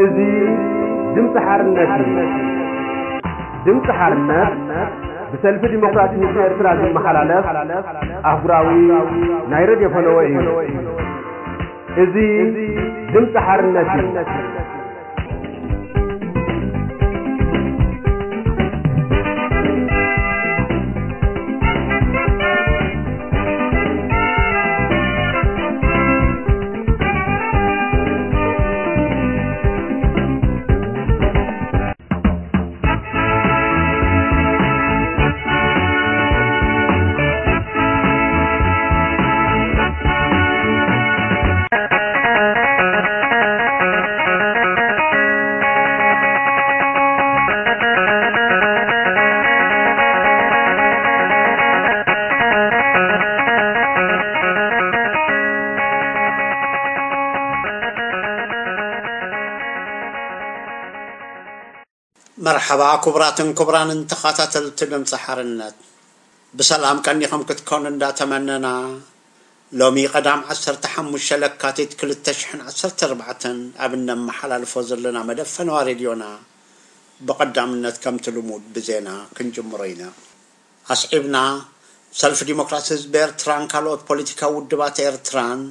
እዚ ድምፂ ሓርነት እዩ። ድምፂ ሓርነት ብሰልፊ ዲሞክራሲ ህዝቢ ኤርትራ ዝመሓላለፍ ኣህጉራዊ ናይ ሬድዮ ፈነወ እዩ። እዚ ድምፂ ሓርነት እዩ። መርሓባ ክቡራትን ክቡራንን ተኸታተልቲ ድምፂ ሓርነት፣ ብሰላም ቀኒኹም ክትኮኑ እንዳተመነና፣ ሎሚ ቀዳም ዓሰርተ ሓሙሽተ ለካቲት ክልተ ሽሕን ዓሰርተ ኣርባዕተን ኣብ እነመሓላልፎ ዘለና መደብ ፈነዋ ሬድዮና ብቐዳምነት ከምቲ ልሙድ ብዜና ክንጅምሮ ኢና። ኣስዒብና፣ ሰልፊ ዲሞክራሲ ህዝቢ ኤርትራን ካልኦት ፖለቲካዊ ውድባት ኤርትራን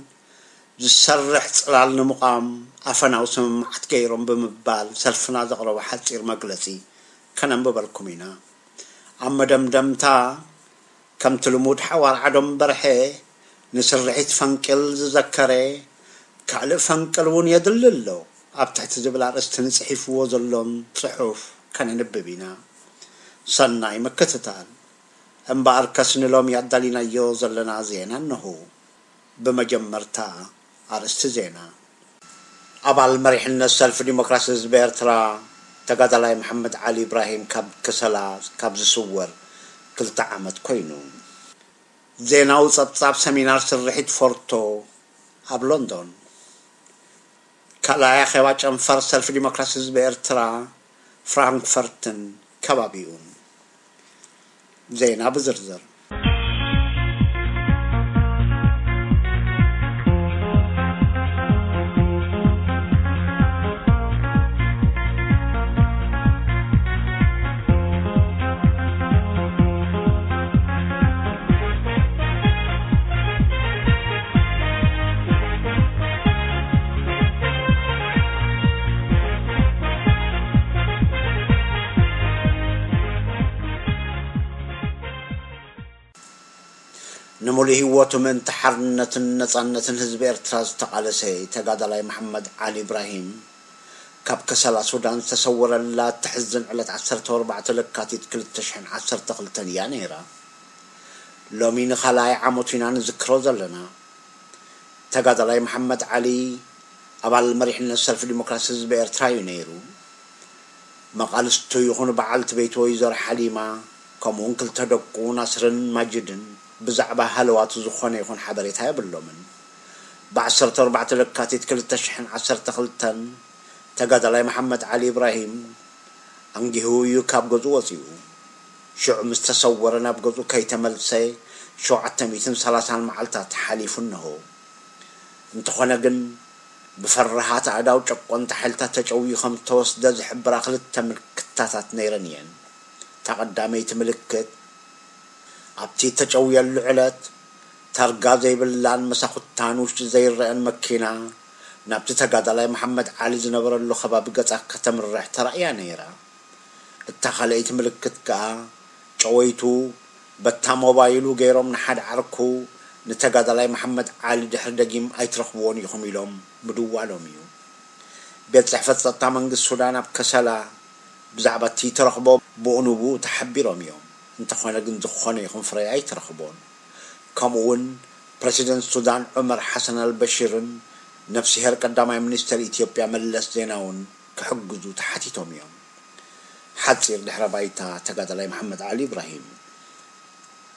ዝሰርሕ ጽላል ንምቋም ኣፈናዊ ስምምዓት ገይሮም ብምባል ሰልፍና ዘቕረቦ ሓጺር መግለጺ ከነንብበልኩም ኢና። ኣብ መደምደምታ፣ ከምቲ ልሙድ ሓዋር ዓዶም በርሀ ንስርሒት ፈንቅል ዝዘከረ ካልእ ፈንቅል እውን የድሊ ኣሎ ኣብ ትሕቲ ዝብል ኣርእስቲ ንጽሒፍዎ ዘሎን ጽሑፍ ከነንብብ ኢና። ሰናይ ምክትታል። እምበኣርከስ ንሎሚ ኣዳሊናዮ ዘለና ዜና እንሆ። ብመጀመርታ ኣርእስቲ ዜና። ኣባል መሪሕነት ሰልፊ ዲሞክራሲ ህዝቢ ኤርትራ ተጋዳላይ መሓመድ ዓሊ ኢብራሂም ካብ ከሰላ ካብ ዝስወር ክልተ ዓመት ኮይኑ። ዜናዊ ጸብጻብ ሰሚናር ስርሒት ፎርቶ ኣብ ሎንዶን። ካልኣይ ኣኼባ ጨንፈር ሰልፊ ዲሞክራሲ ህዝቢ ኤርትራ ፍራንክፈርትን ከባቢኡን። ዜና ብዝርዝር። ንምሉእ ህይወቱ ምእንቲ ሓርነትን ነጻነትን ህዝቢ ኤርትራ ዝተቓለሰ ተጋዳላይ መሓመድ ዓሊ ኢብራሂም፣ ካብ ከሰላ ሱዳን ዝተሰወረላ እተሕዝን ዕለት ዓሰርተ ኣርባዕተ ለካቲት ክልተ ሽሕን ዓሰርተ ክልተን እያ ነይራ። ሎሚ ንኻልኣይ ዓመቱ ኢና ንዝክሮ ዘለና። ተጋዳላይ መሓመድ ዓሊ ኣባል መሪሕነት ሰልፊ ዲሞክራሲ ህዝቢ ኤርትራ እዩ ነይሩ። መቓልስቱ ይኹን በዓልቲ ቤቱ ወይዘሮ ሓሊማ፣ ከምኡውን ክልተ ደቁ ናስርን ማጅድን ብዛዕባ ሃለዋቱ ዝኾነ ይኹን ሓበሬታ የብሎምን። ብ ዓሰርተ ኣርባዕተ ለካቲት ክልተ ሽሕን ዓሰርተ ክልተን ተጋዳላይ መሓመድ ዓሊ ኢብራሂም ኣንጊሁ እዩ ካብ ገዝኡ ወጺኡ። ሽዑ ምስ ተሰወረ ናብ ገዝኡ ከይተመልሰ ሸውዓተ ሚእትን ሰላሳን መዓልታት ሓሊፉ እነሆ። እንተኾነ ግን፣ ብፍርሃት ኣእዳው ጨቆንቲ ሓይልታት ተጨውዩ ከም ዝተወስደ ዝሕብራ ክልተ ምልክታታት ነይረን እየን። እታ ቀዳመይቲ ምልክት፣ ኣብቲ ተጨውየሉ ዕለት፣ ታርጋ ዘይብላን መሳኹታን ውሽጢ ዘይረኣን መኪና ናብቲ ተጋዳላይ መሓመድ ዓሊ ዝነበረሉ ከባቢ ገጻ ከተምርሕ ተራእያ ነይራ። እታ ካልኣይቲ ምልክት ከኣ፣ ጨወይቱ በታ ሞባይሉ ገይሮም ንሓደ ዓርኩ ንተጋዳላይ መሓመድ ዓሊ ድሕሪ ደጊም ኣይትረኽብዎን ኢኹም ኢሎም ምድዋሎም እዩ። ቤት ጽሕፈት ጸጥታ መንግስቲ ሱዳን ኣብ ከሰላ ብዛዕባ እቲ ተረኽቦ ብኡ ንብኡ ተሓቢሮም እዮም። እንተኾነ ግን ዝኾነ ይኹን ፍረ ኣይተረኽቦን። ከምኡ እውን ፕረሲደንት ሱዳን ዑመር ሓሰን ኣልበሽርን ነፍስሄር ቀዳማይ ሚኒስተር ኢትዮጵያ መለስ ዜናውን ክሕግዙ ተሓቲቶም እዮም። ሓጺር ድሕረ ባይታ ተጋዳላይ መሓመድ ዓሊ ኢብራሂም።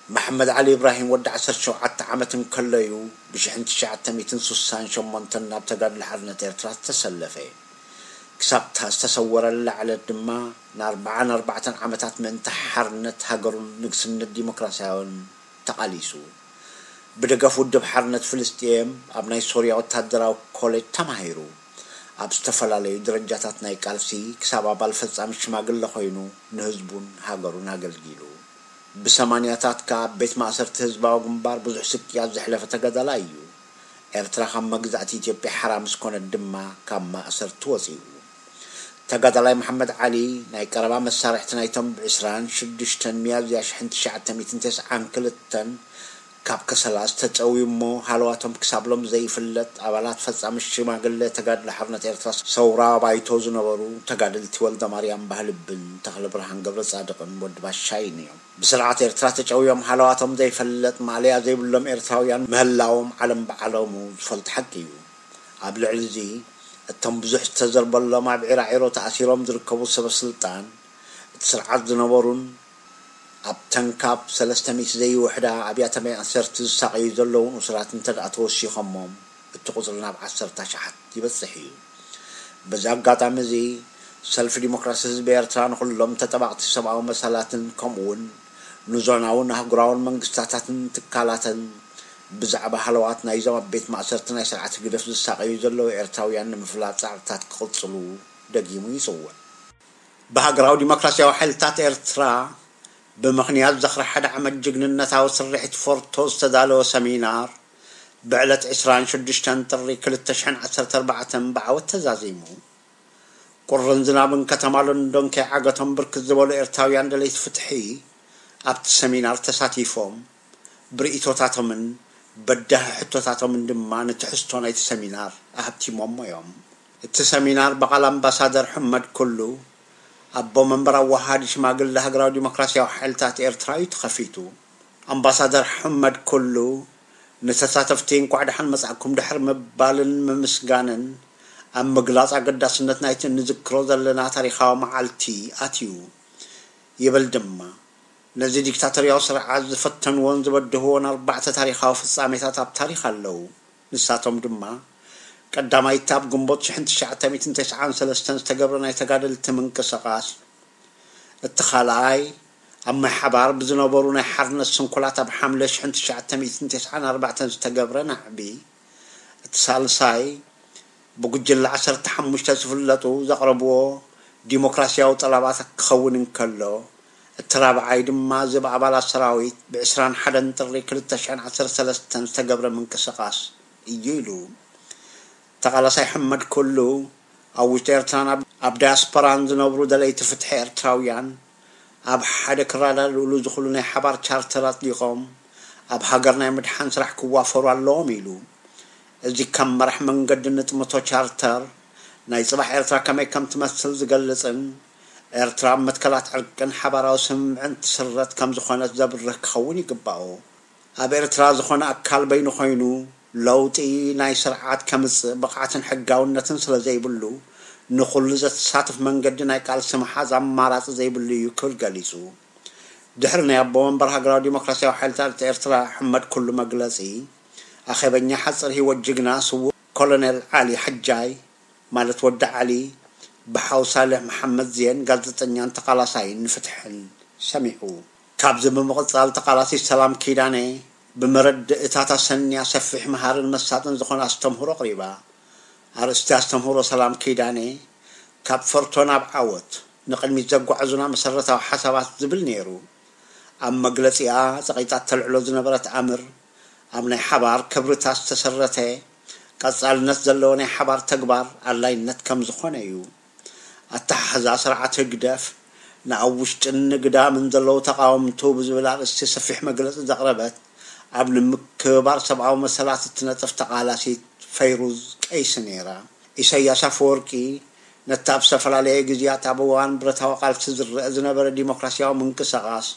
መሓመድ ዓሊ ኢብራሂም ወዲ ዓሰርተ ሸውዓተ ዓመት እንከሎ እዩ ብ ሽሕን ትሽዓተ ሚእትን ስሳን ሸሞንተን ናብ ተጋድሎ ሓርነት ኤርትራ ዝተሰለፈ። ክሳብ እታ ዝተሰወረላ ዕለት ድማ ንኣርብዓን ኣርባዕተን ዓመታት ምእንቲ ሓርነት ሃገሩን ንግስነት ዲሞክራስያውን ተቓሊሱ። ብደገፍ ውድብ ሓርነት ፍልስጤም ኣብ ናይ ሶርያ ወታደራዊ ኮሌጅ ተማሂሩ። ኣብ ዝተፈላለዩ ደረጃታት ናይ ቃልሲ ክሳብ ኣባል ፈጻሚ ሽማግለ ኮይኑ ንህዝቡን ሃገሩን ኣገልጊሉ። ብሰማንያታት ከኣ ኣብ ቤት ማእሰርቲ ህዝባዊ ግንባር ብዙሕ ስቅያት ዘሕለፈ ተጋዳላይ እዩ። ኤርትራ ካብ መግዛእቲ ኢትዮጵያ ሓራ ምስ ኮነት ድማ ካብ ማእሰርቲ ወጺኡ። ተጋዳላይ መሓመድ ዓሊ ናይ ቀረባ መሳርሕቲ ናይቶም ብ ዕስራን ሽዱሽተን ሚያዝያ ሽሕን ትሽዓተ ሚእትን ተስዓን ክልተን ካብ ከሰላ ዝተጸውዩ እሞ ሃለዋቶም ክሳብ ሎም ዘይፍለጥ ኣባላት ፈጻሚ ሽማግለ ተጋድሎ ሓርነት ኤርትራ ሰውራ ባይቶ ዝነበሩ ተጋደልቲ ወልደማርያም ባህልብን ተኽለብርሃን ገብረጻድቕን ወዲ ባሻይን እዮም። ብስርዓት ኤርትራ ተጨውዮም ሃለዋቶም ዘይፈለጥ ማእለያ ዘይብሎም ኤርትራውያን ምህላዎም ዓለም ብዓለሙ ዝፈልጥ ሓቂ እዩ። ኣብ ልዕሊ እዚ እቶም ብዙሕ ዝተዘርበሎም ኣብ ዒራዒሮ ተኣሲሮም ዝርከቡ ሰበ ስልጣን እቲ ስርዓት ዝነበሩን ኣብ ተንካብ ሰለስተ ሚእቲ ዘይውሕዳ ኣብያተ ማእሰርቲ ዝሳቐዩ ዘለዉ ንኡስራት እንተ ደኣ ተወሲኾሞም እቲ ቁጽሪ ናብ ዓሰርተ ኣሽሓት ይበጽሕ እዩ። በዚ ኣጋጣሚ እዚ ሰልፊ ዲሞክራሲ ህዝቢ ኤርትራ ንኹሎም ተጠባቕቲ ሰብኣዊ መሰላትን ከምኡውን ንዞናውን ኣህጉራውን መንግስታታትን ትካላትን ብዛዕባ ሃለዋት ናይዞም ኣብ ቤት ማእሰርቲ ናይ ስርዓት ህግደፍ ዝሳቐዩ ዘለዉ ኤርትራውያን ንምፍላጥ ጻዕርታት ክቕጽሉ ደጊሙ ይጽውዕ። ብሃገራዊ ዲሞክራሲያዊ ሓይልታት ኤርትራ ብምኽንያት ዝኽሪ ሓደ ዓመት ጅግንነታዊ ስርሒት ፎርቶ ዝተዳለወ ሰሚናር ብዕለት ዕስራን ሽዱሽተን ጥሪ ክልተ ሽሕን ዓሰርተ ኣርባዕተን ብዓወት ተዛዚሙ። ቁርን ዝናብን ከተማ ሎንዶን ከይዓገቶም ብርክት ዝበሉ ኤርትራውያን ደለይቲ ፍትሒ ኣብቲ ሰሚናር ተሳቲፎም ብርእይቶታቶምን በዳሂ ሕቶታቶምን ድማ ንትሕዝቶ ናይቲ ሰሚናር ኣህብቲሞሞ እዮም። እቲ ሰሚናር ብቓል ኣምባሳደር ሕመድ ኩሉ ኣቦ መንበር ኣወሃሃዲ ሽማግለ ሃገራዊ ዲሞክራሲያዊ ሓይልታት ኤርትራ እዩ ተኸፊቱ። ኣምባሳደር ሕመድ ኩሉ ንተሳተፍቲ እንኳዕ ደሓን መጻእኩም ድሕሪ ምባልን ምምስጋንን ኣብ ምግላጽ ኣገዳስነት ናይቲ እንዝክሮ ዘለና ታሪኻዊ መዓልቲ ኣትዩ። ይብል ድማ ነዚ ዲክታቶርያዊ ስርዓት ዝፈተንዎን ዝበድህዎን ኣርባዕተ ታሪኻዊ ፍጻሜታት ኣብ ታሪኽ ኣለዉ። ንሳቶም ድማ ቀዳማይቲ ኣብ ግንቦት ሽሕን ትሽዓተ ሚእትን ተስዓን ሰለስተን ዝተገብረ ናይ ተጋደልቲ ምንቅስቓስ፣ እቲ ካልኣይ ኣብ ማይ ሓባር ብዝነበሩ ናይ ሓርነት ስንኩላት ኣብ ሓምለ ሽሕን ትሽዓተ ሚእትን ተስዓን ኣርባዕተን ዝተገብረ ናዕቢ፣ እቲ ሳልሳይ ብጉጅለ ዓሰርተ ሓሙሽተ ዝፍለጡ ዘቕረብዎ ዲሞክራሲያዊ ጠለባት ክኸውን እንከሎ፣ እቲ ራብዓይ ድማ እዚ ብኣባላት ሰራዊት ብ ዕስራን ሓደን ጥሪ ክልተ ሽሕን ዓሰርተ ሰለስተን ዝተገብረ ምንቅስቓስ እዩ ኢሉ። ተቓላሳይ ሕመድ ኩሉ ኣብ ውሽጢ ኤርትራን ኣብ፣ ኣብ ዳያስፖራን ዝነብሩ ደለይቲ ፍትሒ ኤርትራውያን ኣብ ሓደ ክረዳድእሉ ዝኽእሉ ናይ ሓባር ቻርተር ኣጽዲቖም ኣብ ሃገር ናይ ምድሓን ስራሕ ክዋፈሩ ኣለዎም ኢሉ። እዚ ከም መራሕ መንገዲ ንጥምቶ ቻርተር ናይ ጽባሕ ኤርትራ ከመይ ከም ትመስል ዝገልጽን ኤርትራ ኣብ መትከላት ዕርቅን ሓባራዊ ስምምዕን ትስረት ከም ዝኾነት ዘብርህ ክኸውን ይግባኦ። ኣብ ኤርትራ ዝኾነ ኣካል በይኑ ኮይኑ ለውጢ ናይ ስርዓት ከምጽእ ብቕዓትን ሕጋውነትን ስለ ዘይብሉ፣ ንኹሉ ዘተሳትፍ መንገዲ ናይ ቃልሲ ምሓዝ ኣማራጺ ዘይብሉ እዩ ክብል ገሊጹ። ድሕሪ ናይ ኣቦ መንበር ሃገራዊ ዲሞክራሲያዊ ሓይልታት ኤርትራ ሕመድ ኩሉ መግለጺ፣ ኣኼበኛ ሓጽር ህይወት ጅግና ስዉእ ኮሎኔል ዓሊ ሓጃይ፣ ማለት ወዲ ዓሊ፣ ብሓው ሳልሕ መሓመድ ዜን ጋዜጠኛን ተቓላሳይን ንፍትሕን ሰሚዑ። ካብዚ ብምቕጻል ተቓላሲት ሰላም ኪዳነ ብመረዳእታታ ሰንያ ሰፊሕ መሃርን መሳጥን ዝኾነ ኣስተምህሮ ኣቕሪባ። ኣርእስቲ ኣስተምህሮ ሰላም ኪዳነ፣ ካብ ፈርቶ ናብ ዓወት ንቕድሚት ዘጓዕዙና መሰረታዊ ሓሳባት ዝብል ነይሩ። ኣብ መግለጺኣ ጸቒጣ ተልዕሎ ዝነበረት ኣምር፣ ኣብ ናይ ሓባር ክብርታት ዝተሰረተ ቀጻልነት ዘለዎ ናይ ሓባር ተግባር ኣድላይነት ከም ዝኾነ እዩ። ኣተሓሕዛ ስርዓት ህግደፍ ንኣብ ውሽጥን ንግዳምን ዘለዉ ተቓወምቱ ብዝብል ኣርእስቲ ሰፊሕ መግለጺ ዘቕረበት፣ ኣብ ንምክብባር ሰብኣዊ መሰላት እትነጥፍ ተቓላሲት ፈይሩዝ ቀይሲ ነይራ። ኢሳያስ ኣፈወርቂ ነቲ ኣብ ዝተፈላለየ ግዜያት ኣብ እዋን ብረታዊ ቃልሲ ዝረአ ዝነበረ ዲሞክራሲያዊ ምንቅስቓስ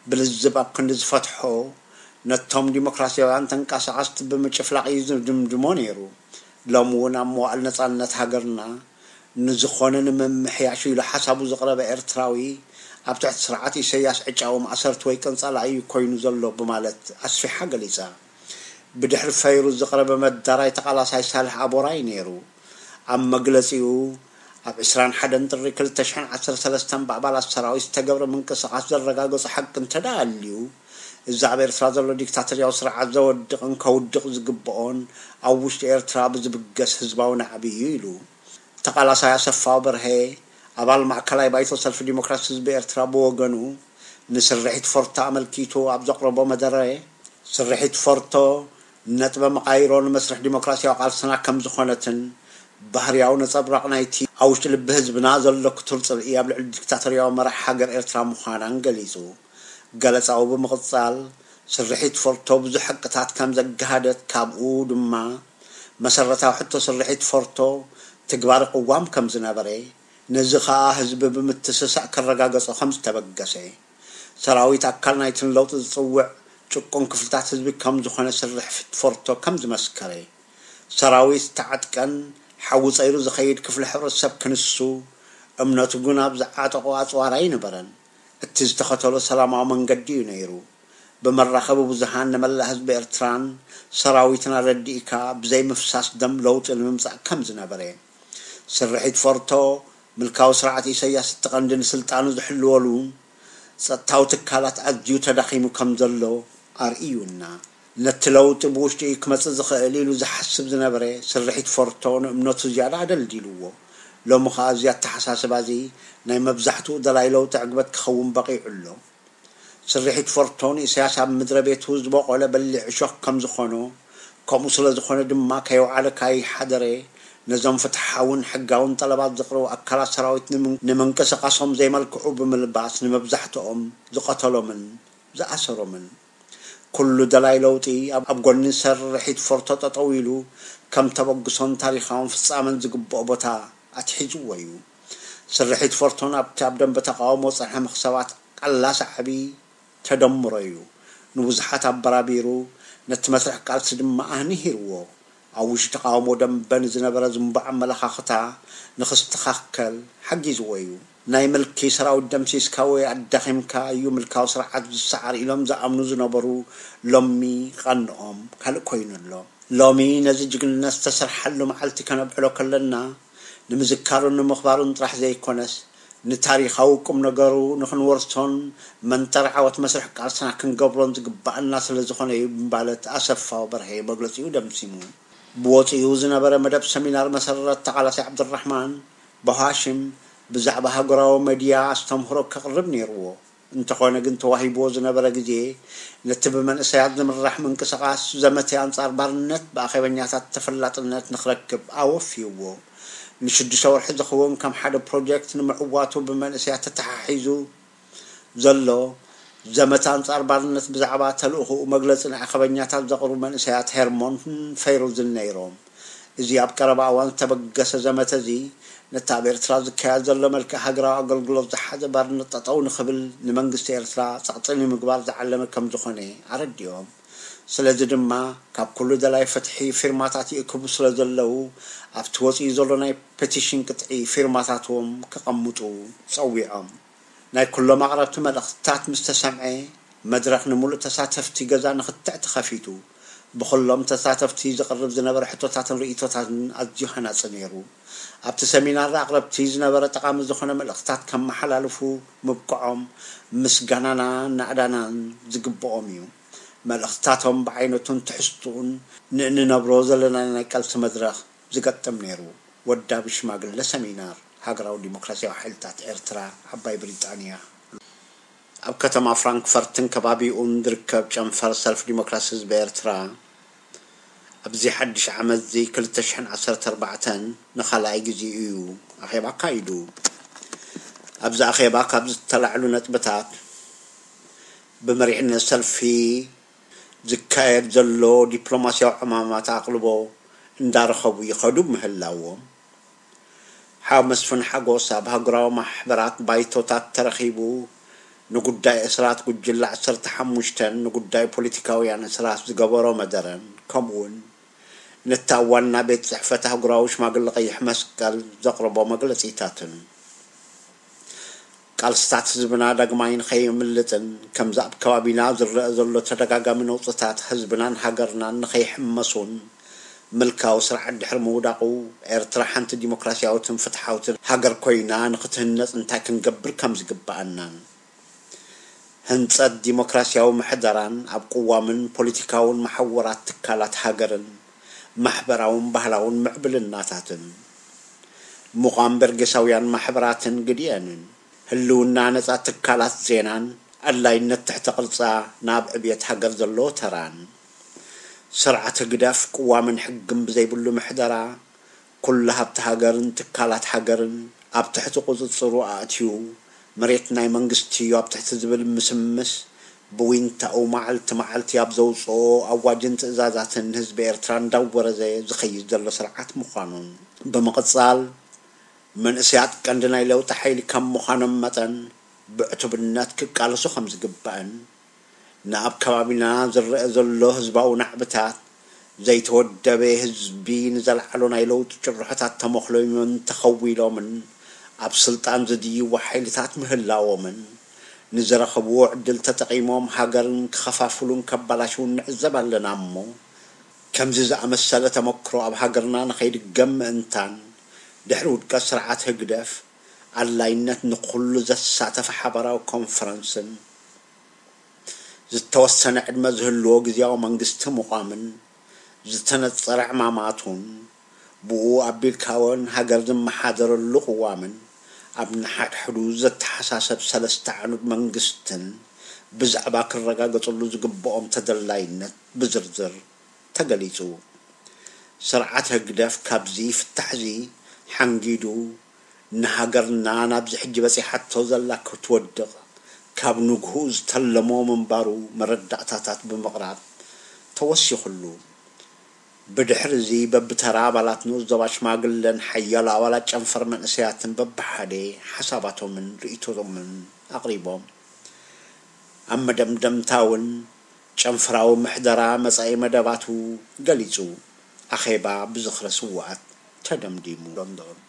ብልዝብ ኣብ ክንዲ ዝፈትሖ፣ ነቶም ዲሞክራሲያውያን ተንቀሳቐስቲ ብምጭፍላቕ እዩ ዝድምድሞ ነይሩ። ሎሚ እውን ኣብ መዋእል ነጻነት ሃገርና ንዝኾነ ንምምሕያሽ ኢሉ ሓሳቡ ዘቕረበ ኤርትራዊ ኣብ ትሕቲ ስርዓት ኢሳያስ ዕጫኡ ማእሰርቲ ወይ ቅንጸላ እዩ ኮይኑ ዘሎ ብማለት ኣስፊሓ ገሊጻ። ብድሕሪ ፈይሩዝ ዝቐረበ መዳራይ ተቓላሳይ ሳልሕ ኣቦራይ ነይሩ። ኣብ መግለጺኡ፣ ኣብ ዕስራን ሓደን ጥሪ ክልተ ሽሕን ዓሰርተ ሰለስተን ብኣባላት ሰራዊት ዝተገብረ ምንቅስቓስ ዘረጋገጾ ሓቂ እንተ ደኣ ኣልዩ፣ እዚ ኣብ ኤርትራ ዘሎ ዲክታቶርያዊ ስርዓት ዘወድቕን ከውድቕ ዝግብኦን ኣብ ውሽጢ ኤርትራ ብዝብገስ ህዝባዊ ናዕቢ እዩ ኢሉ። ተቓላሳይ ኣሰፋው በርሀ፣ ኣባል ማእከላይ ባይቶ ሰልፊ ዲሞክራሲ ህዝቢ ኤርትራ ብወገኑ፣ ንስርሒት ፎርቶ ኣመልኪቱ ኣብ ዘቕረቦ መደረ፣ ስርሒት ፎርቶ ነጥበ መቓይሮ ንመስርሕ ዲሞክራሲያዊ ቃልስና ከም ዝኾነትን፣ ባህርያዊ ነጸብራቕ ናይቲ ኣብ ውሽጢ ልቢ ህዝብና ዘሎ ክቱር ጽልኢ ኣብ ልዕሊ ዲክታቶርያዊ መራሕ ሃገር ኤርትራ ምዃናን ገሊጹ። ገለጻኡ ብምቕጻል፣ ስርሒት ፎርቶ ብዙሕ ሓቅታት ከም ዘገሃደት፣ ካብኡ ድማ መሰረታዊ ሕቶ ስርሒት ፎርቶ ትግባሪ ቅዋም ከም ዝነበረ፣ ነዚ ኸኣ ህዝቢ ብምትስሳእ ከረጋገጾ ከም ዝተበገሰ፣ ሰራዊት ኣካል ናይትን ለውጢ ዝጽውዕ ጭቁን ክፍልታት ህዝቢ ከም ዝኾነ ስርሒት ፎርቶ ከም ዝመስከረ፣ ሰራዊት ዝተዓጥቀን ሓዊ ጸይሩ ዝኸይድ ክፍሊ ሕብረተሰብ ክንሱ፣ እምነቱ ግን ኣብ ዝዓጠቖ ኣጽዋር ኣይነበረን። እቲ ዝተኸተሎ ሰላማዊ መንገዲ እዩ ነይሩ። ብመራኸቢ ብዙሃን ንመላእ ህዝቢ ኤርትራን ሰራዊትን ኣረዲእካ ብዘይ ምፍሳስ ደም ለውጢ ንምምጻእ ከም ዝነበረ። ስርሒት ፎርቶ ምልካዊ ስርዓት ኢሳያስ እቲ ቀንዲ ንስልጣኑ ዝሕልወሉ ጸጥታዊ ትካላት ኣዝዩ ተዳኺሙ ከም ዘሎ ኣርእዩና። ነቲ ለውጢ ብውሽጢ እዩ ክመጽእ ዝኽእል ኢሉ ዝሓስብ ዝነበረ ስርሒት ፎርቶ ንእምነቱ ዝያዳ ኣደልዲልዎ። ሎሚ ኸኣ እዚ ኣተሓሳስባ እዚ ናይ መብዛሕትኡ ደላይ ለውጢ ዕግበት ክኸውን በቒዑ ኣሎ። ስርሒት ፎርቶ ንኢሳያስ ኣብ ምድረ ቤቱ ዝበቖለ በሊዕ እሾኽ ከም ዝኾኖ፣ ከምኡ ስለ ዝኾነ ድማ ከየውዓለ ካይሓደረ ነዞም ፍትሓውን ሕጋውን ጠለባት ዘቕርቡ ኣካላት ሰራዊት ንምንቅስቓሶም ዘይመልክዑ ብምልባስ ንመብዛሕትኦም ዝቐተሎምን ዝኣሰሮምን። ኩሉ ደላይ ለውጢ ኣብ ጎኒ ስርሒት ፎርቶ ጠጠው ኢሉ ከም ተበግሶን ታሪኻውን ፍጻመን ዝግብኦ ቦታ ኣትሒዝዎ እዩ። ስርሒት ፎርቶን ኣብቲ ኣብ ደንበ ተቓውሞ ዝጸንሐ መኽሰባት ቀላሲ ዓቢ ተደምሮ እዩ። ንብዙሓት ኣበራቢሩ፣ ነቲ መስርሕ ቃልሲ ድማ ኣህኒሂርዎ። ኣብ ውሽጢ ተቓውሞ ደንበ ንዝነበረ ዝንቡዕ ኣመለኻኽታ ንኽስተኻከል ሓጊዝዎ እዩ። ናይ ምልኪ ሰራዊት ደምሲስካ ወይ ኣዳኺምካ እዩ ምልካዊ ስርዓት ዝሰዓር ኢሎም ዝኣምኑ ዝነበሩ ሎሚ ቐንኦም ካልእ ኮይኑ ኣሎ። ሎሚ ነዚ ጅግንነት ዝተሰርሓሉ መዓልቲ ከነብዕሎ ከለና ንምዝካሩን ንምኽባሩን ጥራሕ ዘይኮነስ ንታሪኻዊ ቁም ነገሩ ንኽንወርሶን መንጠሪ ዓወት መስርሕ ቃልስና ክንገብሮን ዝግባኣና ስለ ዝኾነ እዩ ብምባለት ኣሰፋው በርሀ መግለጺኡ ደምሲሙ። ብወጺኡ ዝነበረ መደብ ሰሚናር መሰረት ተቓላሳይ ዓብዱራሕማን ባሃሽም ብዛዕባ ሃገራዊ መድያ ኣስተምህሮ ከቕርብ ነይርዎ። እንተኾነ ግን ተዋሂብዎ ዝነበረ ግዜ ነቲ ብመንእሰያት ዝምራሕ ምንቅስቓስ ዘመተ ኣንጻር ባርነት ብኣኼበኛታት ተፈላጥነት ንኽረክብ ኣወፍይዎ። ንሽዱሽተ ወርሒ ዝኸውን ከም ሓደ ፕሮጀክት ንምዕዋቱ ብመንእሰያት ተተሓሒዙ ዘሎ ዘመተ ኣንጻር ባርነት ብዛዕባ ተልእኾኡ መግለጺ ንኣኼበኛታት ዘቕርቡ መንእሰያት ሄርሞን ፈይሩዝን ነይሮም። እዚ ኣብ ቀረባ እዋን ዝተበገሰ ዘመተ እዚ ነቲ ኣብ ኤርትራ ዝካየድ ዘሎ መልክዕ ሃገራዊ ኣገልግሎት ዝሓዘ ባርነት ጠጠው ንኽብል ንመንግስቲ ኤርትራ ጸቕጢ ንምግባር ዝዓለመ ከም ዝኾነ ኣረዲኦም። ስለዚ ድማ ካብ ኩሉ ደላይ ፍትሒ ፊርማታት ይእክቡ ስለ ዘለዉ ኣብቲ ወጺኡ ዘሎ ናይ ፔቲሽን ቅጥዒ ፊርማታትዎም ከቐምጡ ጸዊዖም። ናይ ኩሎም ኣቕረብቲ መልእኽትታት ምስ ተሰምዐ፣ መድረኽ ንምሉእ ተሳተፍቲ ገዛ ንኽትዕ ተኸፊቱ። ብኹሎም ተሳተፍቲ ዝቐርብ ዝነበረ ሕቶታትን ርእይቶታትን ኣዝዩ ሃናጺ ነይሩ። ኣብቲ ሰሚናር ኣቕረብቲ ዝነበረ ጠቓሚ ዝኾነ መልእኽትታት ከመሓላልፉ ምብቅዖም ምስጋናና ናእዳናን ዝግብኦም እዩ። መልእኽትታቶም ብዓይነቱን ትሕዝትኡን ንእንነብሮ ዘለና ናይ ቃልሲ መድረኽ ዝገጥም ነይሩ። ወዳቢ ሽማግለ ሰሚናር ሃገራዊ ዲሞክራሲያዊ ሓይልታት ኤርትራ፣ ዓባይ ብሪጣንያ። ኣብ ከተማ ፍራንክፈርትን ከባቢኡን ዝርከብ ጨንፈር ሰልፊ ዲሞክራሲ ህዝቢ ኤርትራ፣ ኣብዚ ሓድሽ ዓመት እዚ ክልተ ሽሕን ዓሰርተ ኣርባዕተን ንኻልኣይ ግዜ እዩ ኣኼባ ኣካይዱ። ኣብዚ ኣኼባ ካብ ዝተላዕሉ ነጥብታት፣ ብመሪሕነት ሰልፊ ዝካየድ ዘሎ ዲፕሎማሲያዊ ዕማማት ኣቕልቦ እንዳረኸቡ ይኸዱ ምህላዎም፣ ሓው መስፍን ሓጎስ ኣብ ሃገራዊ ማሕበራት ባይቶታት ተረኺቡ ንጉዳይ እስራት ጉጅለ ዓሰርተ ሓሙሽተን ንጉዳይ ፖለቲካውያን እስራት ዝገበሮ መደረን፣ ከምኡውን ነታ ዋና ቤት ጽሕፈት ኣህጉራዊ ሽማግለ ቀይሕ መስቀል ዘቕረቦ መግለጺታትን። ቃልስታት ህዝብና ዳግማይ ንኸይምልጥን፣ ከምዚ ኣብ ከባቢና ዝረኣ ዘሎ ተደጋጋሚ ነውጽታት ህዝብናን ሃገርናን ንኸይሕመሱን፣ ምልካዊ ስርዓት ድሕሪ ምውዳቑ፣ ኤርትራ ሓንቲ ዲሞክራሲያዊትን ፍትሓዊትን ሃገር ኮይና ንኽትህነጽ እንታይ ክንገብር ከም ዝግብኣናን፣ ህንጸት ዲሞክራሲያዊ ምሕደራን ኣብ ቅዋምን ፖለቲካውን መሓውራት ትካላት ሃገርን፣ ማሕበራውን ባህላውን ምዕብልናታትን፣ ምቋም በርጌሳውያን ማሕበራትን ግድየንን፣ ህልውና ነጻ ትካላት ዜናን ኣድላይነት ትሕተ ቅርጻ ናብ ዕብየት ሃገር ዘለዎ ተራን። ስርዓት ህግደፍ ቅዋምን ሕግን ብዘይብሉ ምሕደራ፣ ኩሉ ሃብቲ ሃገርን ትካላት ሃገርን ኣብ ትሕቲ ቁጽጽሩ ኣእትዩ፣ መሬት ናይ መንግስቲ እዩ ኣብ ትሕቲ ዝብል ምስምስ፣ ብዊንታኡ መዓልቲ መዓልቲ ኣብ ዘውጽኦ ኣዋጅን ትእዛዛትን ህዝቢ ኤርትራ እንዳወረዘ ዝኸይድ ዘሎ ስርዓት ምዃኑን ብምቕጻል፣ መንእሰያት ቀንዲ ናይ ለውጢ ሓይሊ ከም ምዃኖም መጠን፣ ብዕቱብነት ክቃለሱ ከም ዝግባእን፣ ንኣብ ከባቢና ዝረአ ዘሎ ህዝባዊ ናዕብታት፣ ዘይተወደበ ህዝቢ ንዘለዓሉ ናይ ለውጢ ጭርሖታት ተመኽሎምን ተኸዊሎምን ኣብ ስልጣን ዝድይቡ ሓይልታት ምህላዎምን፣ ንዝረኸብዎ ዕድል ተጠቒሞም ሃገርን ክኸፋፍሉን ከባላሽውን ንዕዘብ ኣለና እሞ፣ ከምዚ ዝኣመሰለ ተመክሮ ኣብ ሃገርና ንኸይድገም ምእንታን፣ ድሕሪ ውድቀት ስርዓት ህግደፍ ኣድላይነት ንኹሉ ዘሳተፈ ሓባራዊ ኮንፈረንስን፣ ዝተወሰነ ዕድመ ዝህልዎ ግዝያዊ መንግስቲ ምቋምን፣ ዝተነጸረ ዕማማቱን፣ ብኡ ኣቢልካ እውን ሃገር ዝመሓደረሉ ቅዋምን፣ ኣብ ንሓድሕዱ ዘተሓሳሰብ ሰለስተ ዓኑድ መንግስትን ብዛዕባ ክረጋገጽሉ ዝግብኦም ተደላይነት ብዝርዝር ተገሊጹ። ስርዓት ህግደፍ ካብዚ ፍታሕዚ ሓንጊዱ ንሃገርና ናብዚ ሕጂ በጺሓቶ ዘላ ክትወድቕ ካብ ንግሁ ዝተለሞ ምንባሩ መረዳእታታት ብምቕራብ ተወሲኹሉ። ብድሕሪ እዚ በብተራ ኣባላት ንኡስ ዞባ ሽማግለን ሓያሎ ኣባላት ጨንፈር መንእሰያትን በብሓደ ሓሳባቶምን ርእይቶቶምን ኣቕሪቦም። ኣብ መደምደምታ እውን ጨንፈራዊ ምሕደራ መጻኢ መደባቱ ገሊጹ። ኣኼባ ብዝኽረ ስውኣት ተደምዲሙ። ሎንዶን።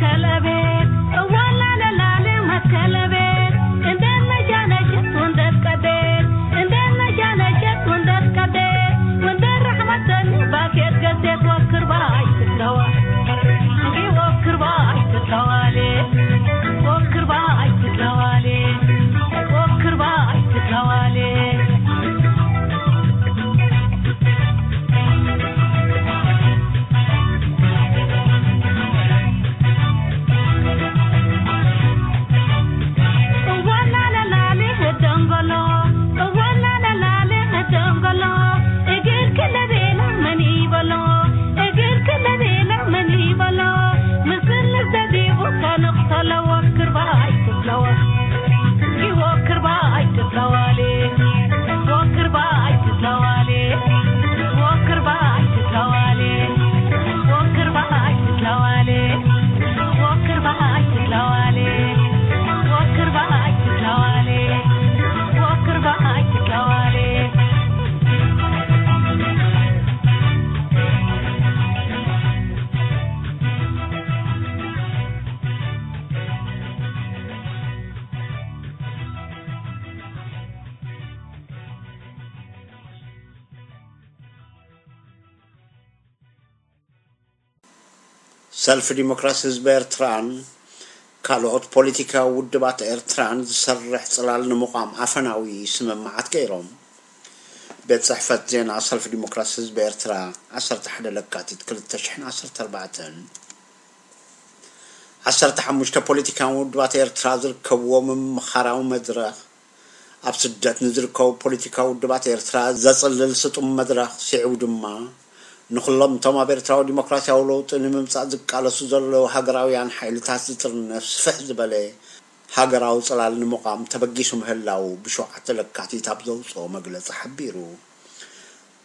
ከለቤት እዋላ ለላለ መከለቤት እንደነጃነሸት ወንደት ቀቤት እንደነጃነሸት ወንደት ቀቤት ወንደር ረሕመተን ባኬት ገዜት ወክርባ ኣይትለዋ ወክርባ ኣይትለዋሌ ወክርባ ኣይትለዋሌ ወክርባ ኣይትለዋሌ ሰልፊ ዲሞክራሲ ህዝቢ ኤርትራን ካልኦት ፖለቲካዊ ውድባት ኤርትራን ዝሰርሕ ጽላል ንምቋም ኣፈናዊ ስምምዓት ገይሮም። ቤት ጽሕፈት ዜና ሰልፊ ዲሞክራሲ ህዝቢ ኤርትራ ዓሰርተ ሓደ ለካቲት ክልተ ሽሕን ዓሰርተ ኣርባዕተን ዓሰርተ ሓሙሽተ ፖለቲካዊ ውድባት ኤርትራ ዝርከብዎ ምምኻራዊ መድረኽ ኣብ ስደት ንዝርከቡ ፖለቲካዊ ውድባት ኤርትራ ዘጽልል ስጡም መድረኽ ስዒቡ ድማ ንኹሎም እቶም ኣብ ኤርትራዊ ዲሞክራሲያዊ ለውጢ ንምምጻእ ዝቃለሱ ዘለዉ ሃገራውያን ሓይልታት ዝጥርነፍ ስፍሕ ዝበለ ሃገራዊ ጽላል ንምቋም ተበጊሱ ምህላዉ ብሸውዓተ ለካቲት ኣብ ዘውጽኦ መግለጺ ሓቢሩ።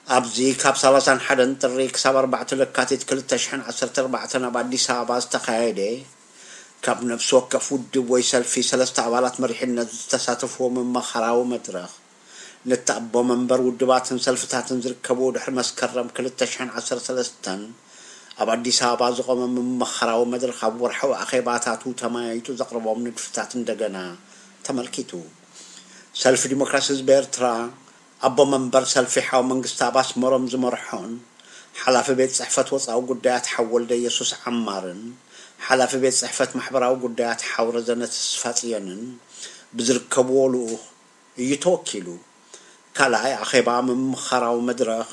ኣብዚ ካብ ሰላሳን ሓደን ጥሪ ክሳብ ኣርባዕተ ለካቲት ክልተ ሽሕን ዓሰርተ ኣርባዕተን ኣብ ኣዲስ ኣበባ ዝተኻየደ ካብ ነፍሲ ወከፍ ውድብ ወይ ሰልፊ ሰለስተ ኣባላት መሪሕነት ዝተሳተፍዎ ምምኻራዊ መድረኽ ነቲ ኣቦ መንበር ውድባትን ሰልፍታትን ዝርከብዎ ድሕሪ መስከረም ክልተ ሽሕን ዓሰርተ ሰለስተን ኣብ ኣዲስ ኣበባ ዝቖመ ምምኻራዊ መድረኽ ኣብ ወርሓዊ ኣኼባታቱ ተመያይጡ ዘቕረቦም ንድፍታት እንደገና ተመልኪቱ። ሰልፊ ዲሞክራሲ ህዝቢ ኤርትራ ኣቦ መንበር ሰልፊ ሓው መንግስቲ ኣብ ኣስመሮም ዝመርሖን ሓላፊ ቤት ጽሕፈት ወጻዊ ጉዳያት ሓው ወልደ ኢየሱስ ዓማርን ሓላፊ ቤት ጽሕፈት ማሕበራዊ ጉዳያት ሓው ረዘነ ተስፋጽዮንን ብዝርከብዎ ልኡኽ እዩ ተወኪሉ። ካልኣይ ኣኼባ ምምኻራዊ መድረኽ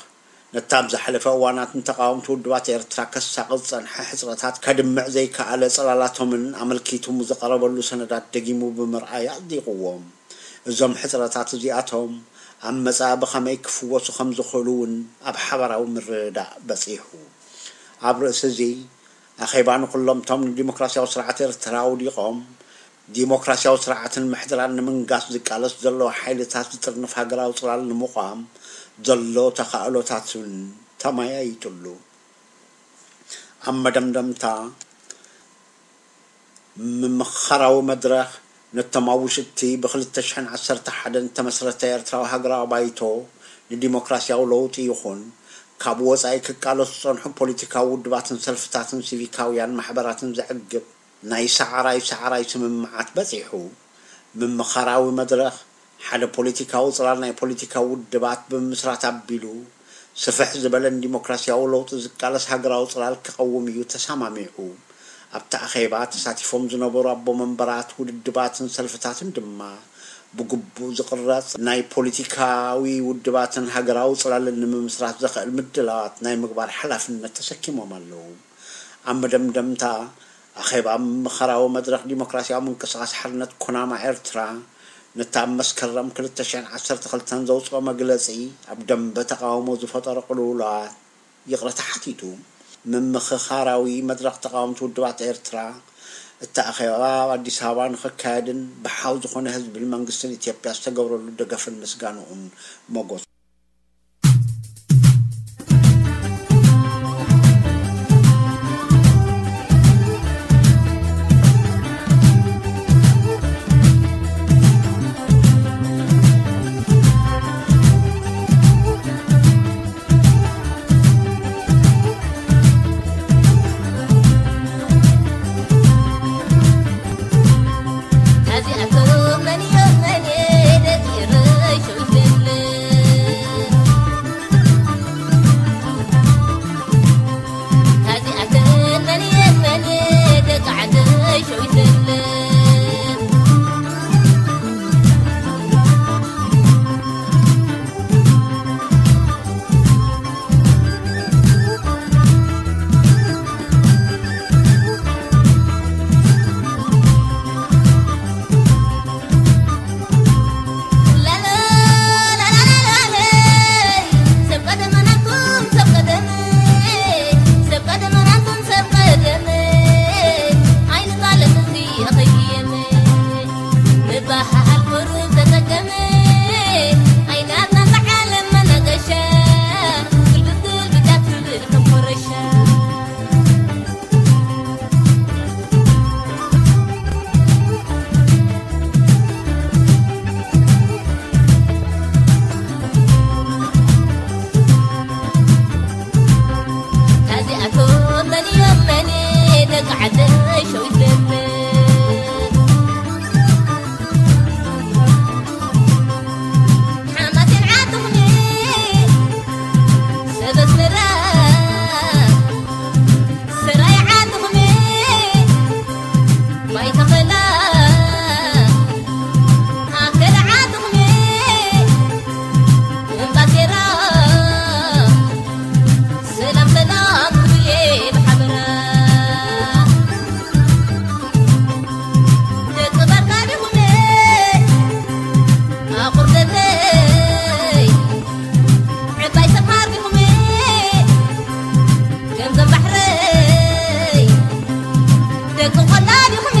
ነቲ ኣብ ዝሓለፈ እዋናት ንተቓወምቲ ውድባት ኤርትራ ከሳቕጥ ዝጸንሐ ሕጽረታት ከድምዕ ዘይከኣለ ጽላላቶምን ኣመልኪቱ ዝቐረበሉ ሰነዳት ደጊሙ ብምርኣይ ኣጽዲቕዎም። እዞም ሕጽረታት እዚኣቶም ኣብ መጻኢ ብኸመይ ክፍወሱ ከም ዝኽእሉ እውን ኣብ ሓባራዊ ምርድዳእ በጺሑ። ኣብ ርእሲ እዚ ኣኼባ ንኹሎም እቶም ንዲሞክራሲያዊ ስርዓት ኤርትራ ኣውዲቖም ዲሞክራሲያዊ ስርዓትን ምሕድራን ንምንጋስ ዝቃለሱ ዘለዉ ሓይልታት ዝጥርንፍ ሃገራዊ ጽላል ንምቋም ዘሎ ተኻእሎታት እውን ተመያይጡሉ። ኣብ መደምደምታ ምምኽኻራዊ መድረኽ ነቶም ኣብ ውሽጥቲ ብ ክልተ ሽሕን ዓሰርተ ሓደን እተመስረተ ኤርትራዊ ሃገራዊ ባይቶ ንዲሞክራሲያዊ ለውጢ ይኹን ካብ ወጻኢ ክቃለሱ ዝጸንሑ ፖለቲካዊ ውድባትን ሰልፍታትን ሲቪካውያን ማሕበራትን ዘዕግብ ናይ ሰዓራይ ሰዓራይ ስምምዓት በጺሑ። ምምኽኻራዊ መድረኽ ሓደ ፖለቲካዊ ጽላል ናይ ፖለቲካዊ ውድባት ብምምስራት ኣቢሉ ስፍሕ ዝበለ ንዲሞክራሲያዊ ለውጢ ዝቃለስ ሃገራዊ ጽላል ክቐውም እዩ ተሰማሚዑ። ኣብቲ ኣኼባ ተሳቲፎም ዝነበሩ ኣቦ መንበራት ውድድባትን ሰልፍታትን ድማ ብግቡእ ዝቕረጽ ናይ ፖለቲካዊ ውድባትን ሃገራዊ ጽላልን ንምምስራት ዘኽእል ምድላዋት ናይ ምግባር ሓላፍነት ተሰኪሞም ኣለዉ። ኣብ መደምደምታ ኣኼባ ምምኽኻራዊ መድረኽ ዲሞክራሲያዊ ምንቅስቓስ ሓርነት ኩናማ ኤርትራ ነቲ ኣብ መስከረም ክልተ ሽሕን ዓሰርተ ክልተን ዘውጽኦ መግለጺ ኣብ ደንበ ተቓውሞ ዝፈጠሮ ቅልውላዋት ይቕረታ ሓቲቱ። ምምኽኻራዊ መድረኽ ተቓወምቲ ውድባት ኤርትራ እቲ ኣኼባ ኣብ ኣዲስ ኣበባ ንኽካየድን ብሓው ዝኾነ ህዝብን መንግስትን ኢትዮጵያ ዝተገብረሉ ደገፍን ምስጋንኡን ሞጎሱ ዲኹም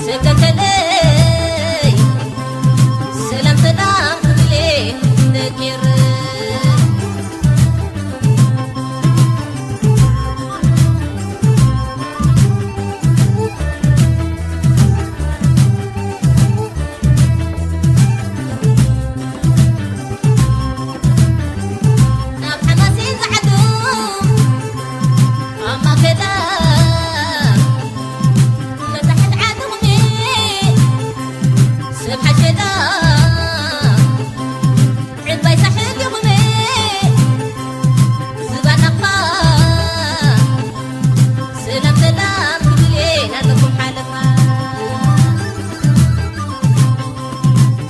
ሰከተለይ ሰላም ሰላም ክብሌ ነጊር ናብ ሓማሴን ጸዓዱ ኣብ ማእከላ መታሕት ዓድኹም ሰብ ሓሸዳ ዕባይ ሳሕል ዲኹም ዝባናቕፋ ሰላም ሰላም ክብል እየ ናለኹም ሓለፋ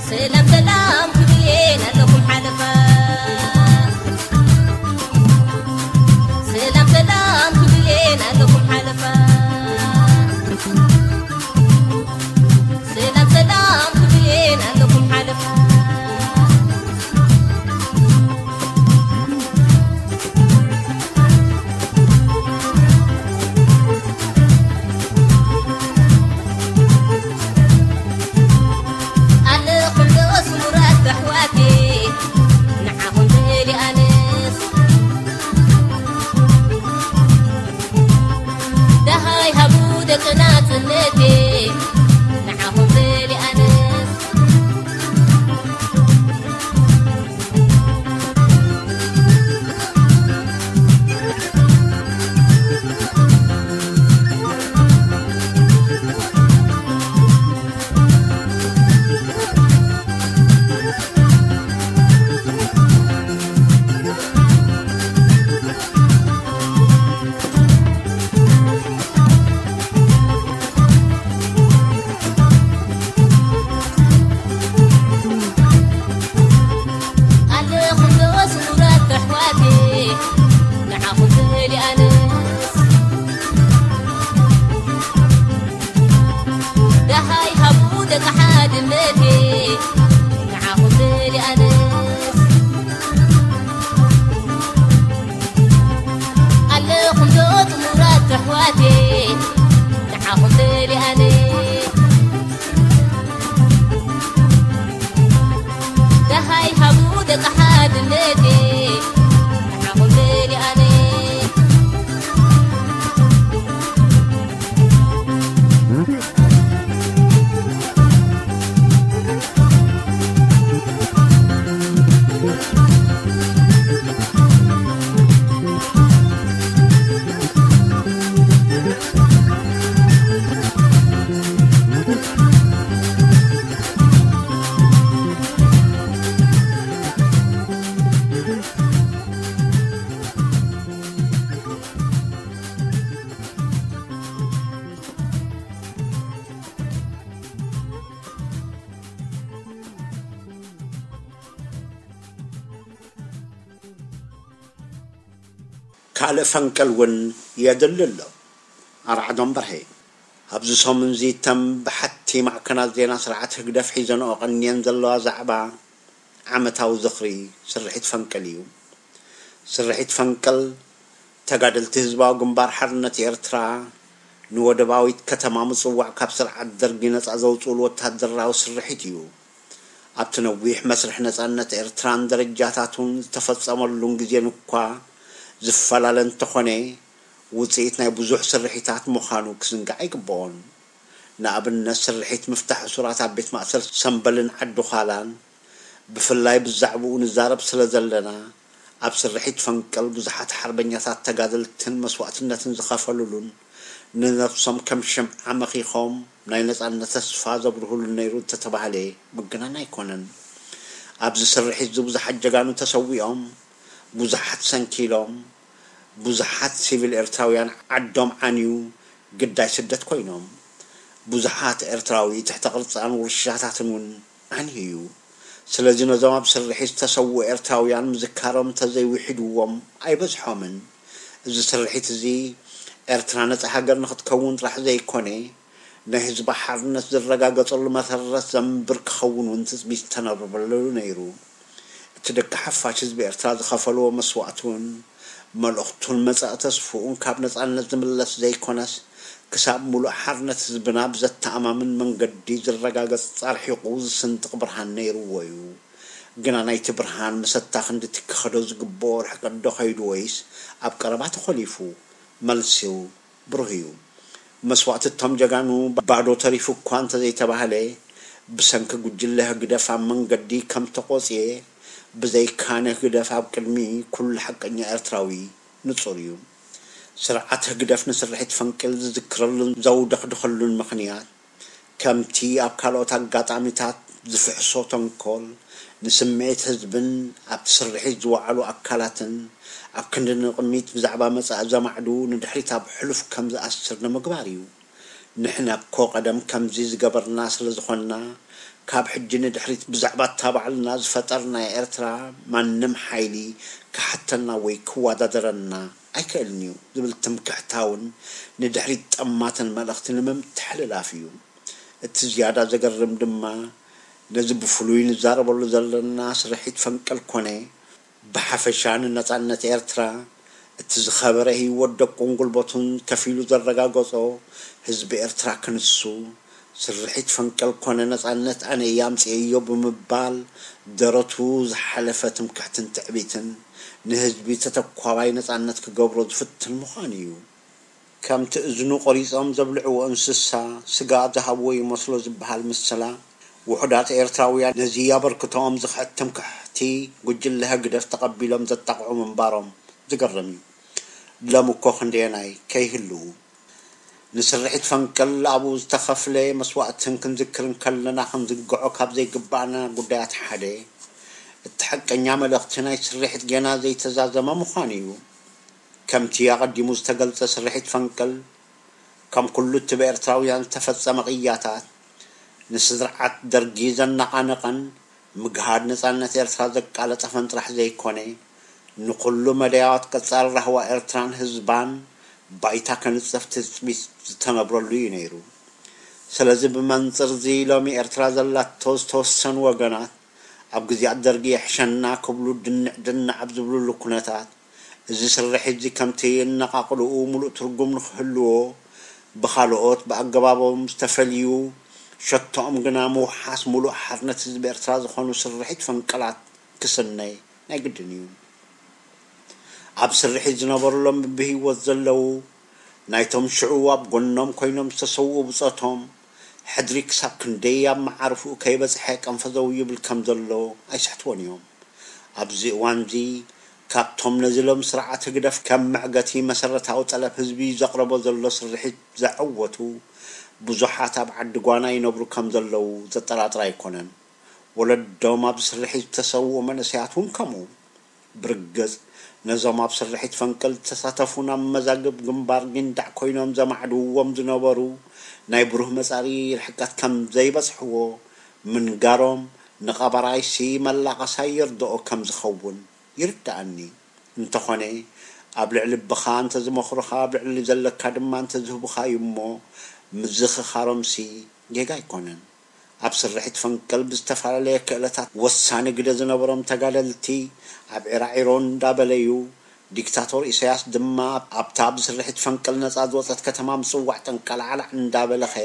ሰላም ሰላም ክብል እየ ናለኹም ሓለፋ ሰላም ሰላም ክብል እየ ናለኹም ሓለፋ ሰላም ሰላም ክብል እየ ናለኹም ሓለፋ ኣለኹም ዶ ስሙራት ኣሕዋተይ ንዓኹም ስእሊ ኣነስ ደሃይ ሃቡ ደቂ ናጽነተይ ንዓኹም ስእሊ ኣነስ ኣለኹም ዶ ስሙራት ኣሕዋተይ ንዓኹም ስእሊ ኣነስ ደሃይ ሃቡ ደቂ ሓድነተይ ንዓኹም ስእሊ ኣነስ ኣለኹም ዶ ጥሙራት ኣሕዋተይ ንዓኹም ስእሊ ኣነስ ደሃይ ሃቡ ደቂ ሓድነተይ ንዓኹም ስእሊ ኣነስ ካልእ ፈንቅል እውን የድሊ ኣሎ። ኣርዓዶም በርሀ። ኣብዚ ሰሙን እዚ እተን ብሓቲ ማዕከናት ዜና ስርዓት ህግደፍ ሒዘንኦ ቀንየን ዘለዋ ዛዕባ ዓመታዊ ዝኽሪ ስርሒት ፈንቅል እዩ። ስርሒት ፈንቅል ተጋደልቲ ህዝባዊ ግንባር ሓርነት ኤርትራ ንወደባዊት ከተማ ምጽዋዕ ካብ ስርዓት ደርጊ ነጻ ዘውጽኡሉ ወተሃደራዊ ስርሒት እዩ። ኣብቲ ነዊሕ መስርሕ ነጻነት ኤርትራን ደረጃታቱን ዝተፈጸመሉን ግዜን እኳ ዝፈላለ እንተኾነ፣ ውጽኢት ናይ ብዙሕ ስርሒታት ምዃኑ ክዝንጋዕ ኣይግብኦን። ንኣብነት፣ ስርሒት ምፍታሕ እሱራት ኣብ ቤት ማእሰርቲ ሰምበልን ዓዲ ዃላን፣ ብፍላይ ብዛዕባኡ ንዛረብ ስለ ዘለና፣ ኣብ ስርሒት ፈንቅል ብዙሓት ሓርበኛታት ተጋደልትን መስዋእትነትን ዝኸፈሉሉን ንነብሶም ከም ሽምዓ መኺኾም ናይ ነጻነት ተስፋ ዘብርሁሉን ነይሩ እንተተባህለ ምግናን ኣይኮነን። ኣብዚ ስርሒት እዚ ብዙሓት ጀጋኑ ተሰዊኦም፣ ብዙሓት ሰንኪሎም፣ ብዙሓት ሲቪል ኤርትራውያን ዓዶም ዓንዩ ግዳይ ስደት ኮይኖም፣ ብዙሓት ኤርትራዊ ትሕተ ቅርጻን ውርሻታትን እውን ዓንዩ እዩ። ስለዚ ነዞም ኣብ ስርሒት ዝተሰውኡ ኤርትራውያን ምዝካሮም እንተዘይውሒድዎም ኣይበዝሖምን። እዚ ስርሒት እዚ ኤርትራ ነጻ ሃገር ንኽትከውን ጥራሕ ዘይኮነ፣ ናይ ህዝባ ሓርነት ዝረጋገጸሉ መሰረት ዘንብር ክኸውን እውን ትጽቢት ዝተነብረሉ ነይሩ። እቲ ደቂ ሓፋሽ ህዝቢ ኤርትራ ዝኸፈልዎ መስዋእቱን መልእኽቱን መጻኢ ተስፍኡን ካብ ነጻነት ዝምለስ ዘይኮነስ፣ ክሳብ ሙሉእ ሓርነት ህዝብና ብዘተኣማምን መንገዲ ዝረጋገጽ ኣርሒቑ ዝስንጥቕ ብርሃን ነይርዎ እዩ። ግና ናይቲ ብርሃን መሰታ ክንድቲ ክኸዶ ዝግብኦ ርሕቀት ዶ ከይዱ ወይስ ኣብ ቀረባ ተኾሊፉ? መልሱ ብሩህ እዩ። መስዋእቲ እቶም ጀጋኑ ባዶ ተሪፉ እኳ እንተዘይተባህለ፣ ብሰንኪ ጉጅለ ህግደፍ ኣብ መንገዲ ከም ተቖጽየ፣ ብዘይካነ ህግደፍ ኣብ ቅድሚ ኩሉ ሓቀኛ ኤርትራዊ ንጹር እዩ። ስርዓት ህግደፍ ንስርሒት ፈንቅል ዝዝክረሉን ዘውደኽድኸሉን ምኽንያት፣ ከምቲ ኣብ ካልኦት ኣጋጣሚታት ዝፍሕሶ ተንኮል፣ ንስምዒት ህዝብን ኣብቲ ስርሒት ዝወዓሉ ኣካላትን ኣብ ክንዲ ንቕድሚት ብዛዕባ መጻኢ ዘማዕዱ ንድሕሪት ኣብ ሕሉፍ ከም ዝኣስር ንምግባር እዩ። ንሕና እኮ ቀደም ከምዚ ዝገበርና ስለ ዝኾንና፣ ካብ ሕጂ ንድሕሪት ብዛዕባ እታ ባዕልና ዝፈጠርናያ ኤርትራ ማንም ሓይሊ ክሓተና ወይ ክወዳደረና ኣይክእልን እዩ ዝብል ትምክሕታውን ንድሕሪት ጠማትን መልእኽቲ ንምምትሕልላፍ እዩ። እቲ ዝያዳ ዘገርም ድማ፣ ነዚ ብፍሉይ ንዛረበሉ ዘለና ስርሒት ፈንቅል ኮነ፣ ብሓፈሻ ንነጻነት ኤርትራ፣ እቲ ዝኸበረ ህይወት ደቁን ጉልበቱን ከፊሉ ዘረጋገጾ ህዝቢ ኤርትራ ክንሱ፣ ስርሒት ፈንቅል ኮነ ነጻነት ኣነ እየ ኣምጽኤዮ ብምባል ደረቱ ዝሓለፈ ትምክሕትን ትዕቢትን ንህዝቢ ተተኳባይ ነጻነት ክገብሮ ዝፍትን ምዃኑ እዩ። ከምቲ እዝኑ ቆሪጾም ዘብልዕዎ እንስሳ ስጋ ዝሃብዎ ይመስሎ ዝበሃል ምስላ፣ ውሑዳት ኤርትራውያን ነዚ ኣበርክቶኦም ዝኽሕድ ትምክሕቲ ጉጅለ ህግደፍ ተቐቢሎም ዘጣቕዑ ምንባሮም ዝገርም እዩ። ሎም እኮ ክንደየናይ ከይህልዉ። ንስርሒት ፈንቅል ኣብኡ ዝተኸፍለ መስዋእትን ክንዝክር እንከለና ክንዝንግዖ ካብ ዘይግባእና ጉዳያት ሓደ፣ እቲ ሓቀኛ መልእኽቲ ናይ ስርሒት ጌና ዘይተዛዘመ ምዃኑ እዩ። ከምቲ ኣቐዲሙ ዝተገልጸ ስርሒት ፈንቅል፣ ከም ኩሉ እቲ ብኤርትራውያን ዝተፈጸመ ቅያታት፣ ንስርዓት ደርጊ ዘነቓነቐን ምግሃድ ነጻነት ኤርትራ ዘቃለጠፈን ጥራሕ ዘይኮነ፣ ንኹሉ መዳያት ቀጻሊ ራህዋ ኤርትራን ህዝባን ባይታ ከንጽፍ ትጽቢት ዝተነብረሉ እዩ ነይሩ። ስለዚ ብመንጽር እዚ ሎሚ ኤርትራ ዘላቶ ዝተወሰኑ ወገናት ኣብ ግዜያት ደርጊ የሕሸና ክብሉ ድንዕ ድንዕ ኣብ ዝብሉሉ ኩነታት፣ እዚ ስርሒት እዚ ከምቲ ኣነቓቕልኡ ምሉእ ትርጉም ንኽህልዎ፣ ብኻልኦት ብኣገባቦም ዝተፈልዩ፣ ሸቶኦም ግና ምውሓስ ምሉእ ሓርነት ህዝቢ ኤርትራ ዝኾኑ ስርሒት ፈንቅላት ክስነ ናይ ግድን እዩ። ኣብ ስርሒት ዝነበሩ ሎም ብህይወት ዘለዉ፣ ናይቶም ሽዑ ኣብ ጎኖም ኮይኖም ዝተሰውኡ ብጾቶም፣ ሕድሪ ክሳብ ክንደይ ኣብ መዓርፍኡ ከይበጽሐ ቀንፈዘው ይብል ከም ዘሎ ኣይስሕትዎን እዮም። ኣብዚ እዋንዚ ካብቶም ነዚ ሎም ስርዓት ህግደፍ ከም መዕገቲ መሰረታዊ ጠለብ ህዝቢ ዘቕረቦ ዘሎ ስርሒት ዘዐወቱ ብዙሓት ኣብ ዓዲ ጓና ይነብሩ ከም ዘለዉ ዘጠራጥር ኣይኮነን። ወለዶም ኣብ ስርሒት ዝተሰውኡ መንእሰያት እውን ከምኡ። ብርግጽ ነዞም ኣብ ስርሒት ፈንቅል ዝተሳተፉ ናብ መዛግብ ግንባር ጊንዳዕ ኮይኖም ዘማዕድውዎም ዝነበሩ ናይ ብሩህ መጻኢ ርሕቀት ከም ዘይበጽሕዎ ምንጋሮም ንቐባራይሲ መላቐሳይ ይርድኦ ከም ዝኸውን ይርድኣኒ። እንተኾነ ኣብ ልዕሊ ኣቦኻ እንተዝመኽሩኻ ኣብ ልዕሊ ዘለካ ድማ እንተዝህቡኻ እዩ እሞ ምዝኽኻሮምሲ ጌጋ ኣይኮነን። ኣብ ስርሒት ፈንቅል ብዝተፈላለየ ክእለታት ወሳኒ ግደ ዝነበሮም ተጋደልቲ ኣብ ዒራዒሮ እንዳበለዩ፣ ዲክታቶር ኢሳያስ ድማ ኣብታ ብስርሒት ፈንቅል ነጻ ዝወጸት ከተማ ምጽዋዕ ጠንቀላዕላዕ እንዳበለኸ፣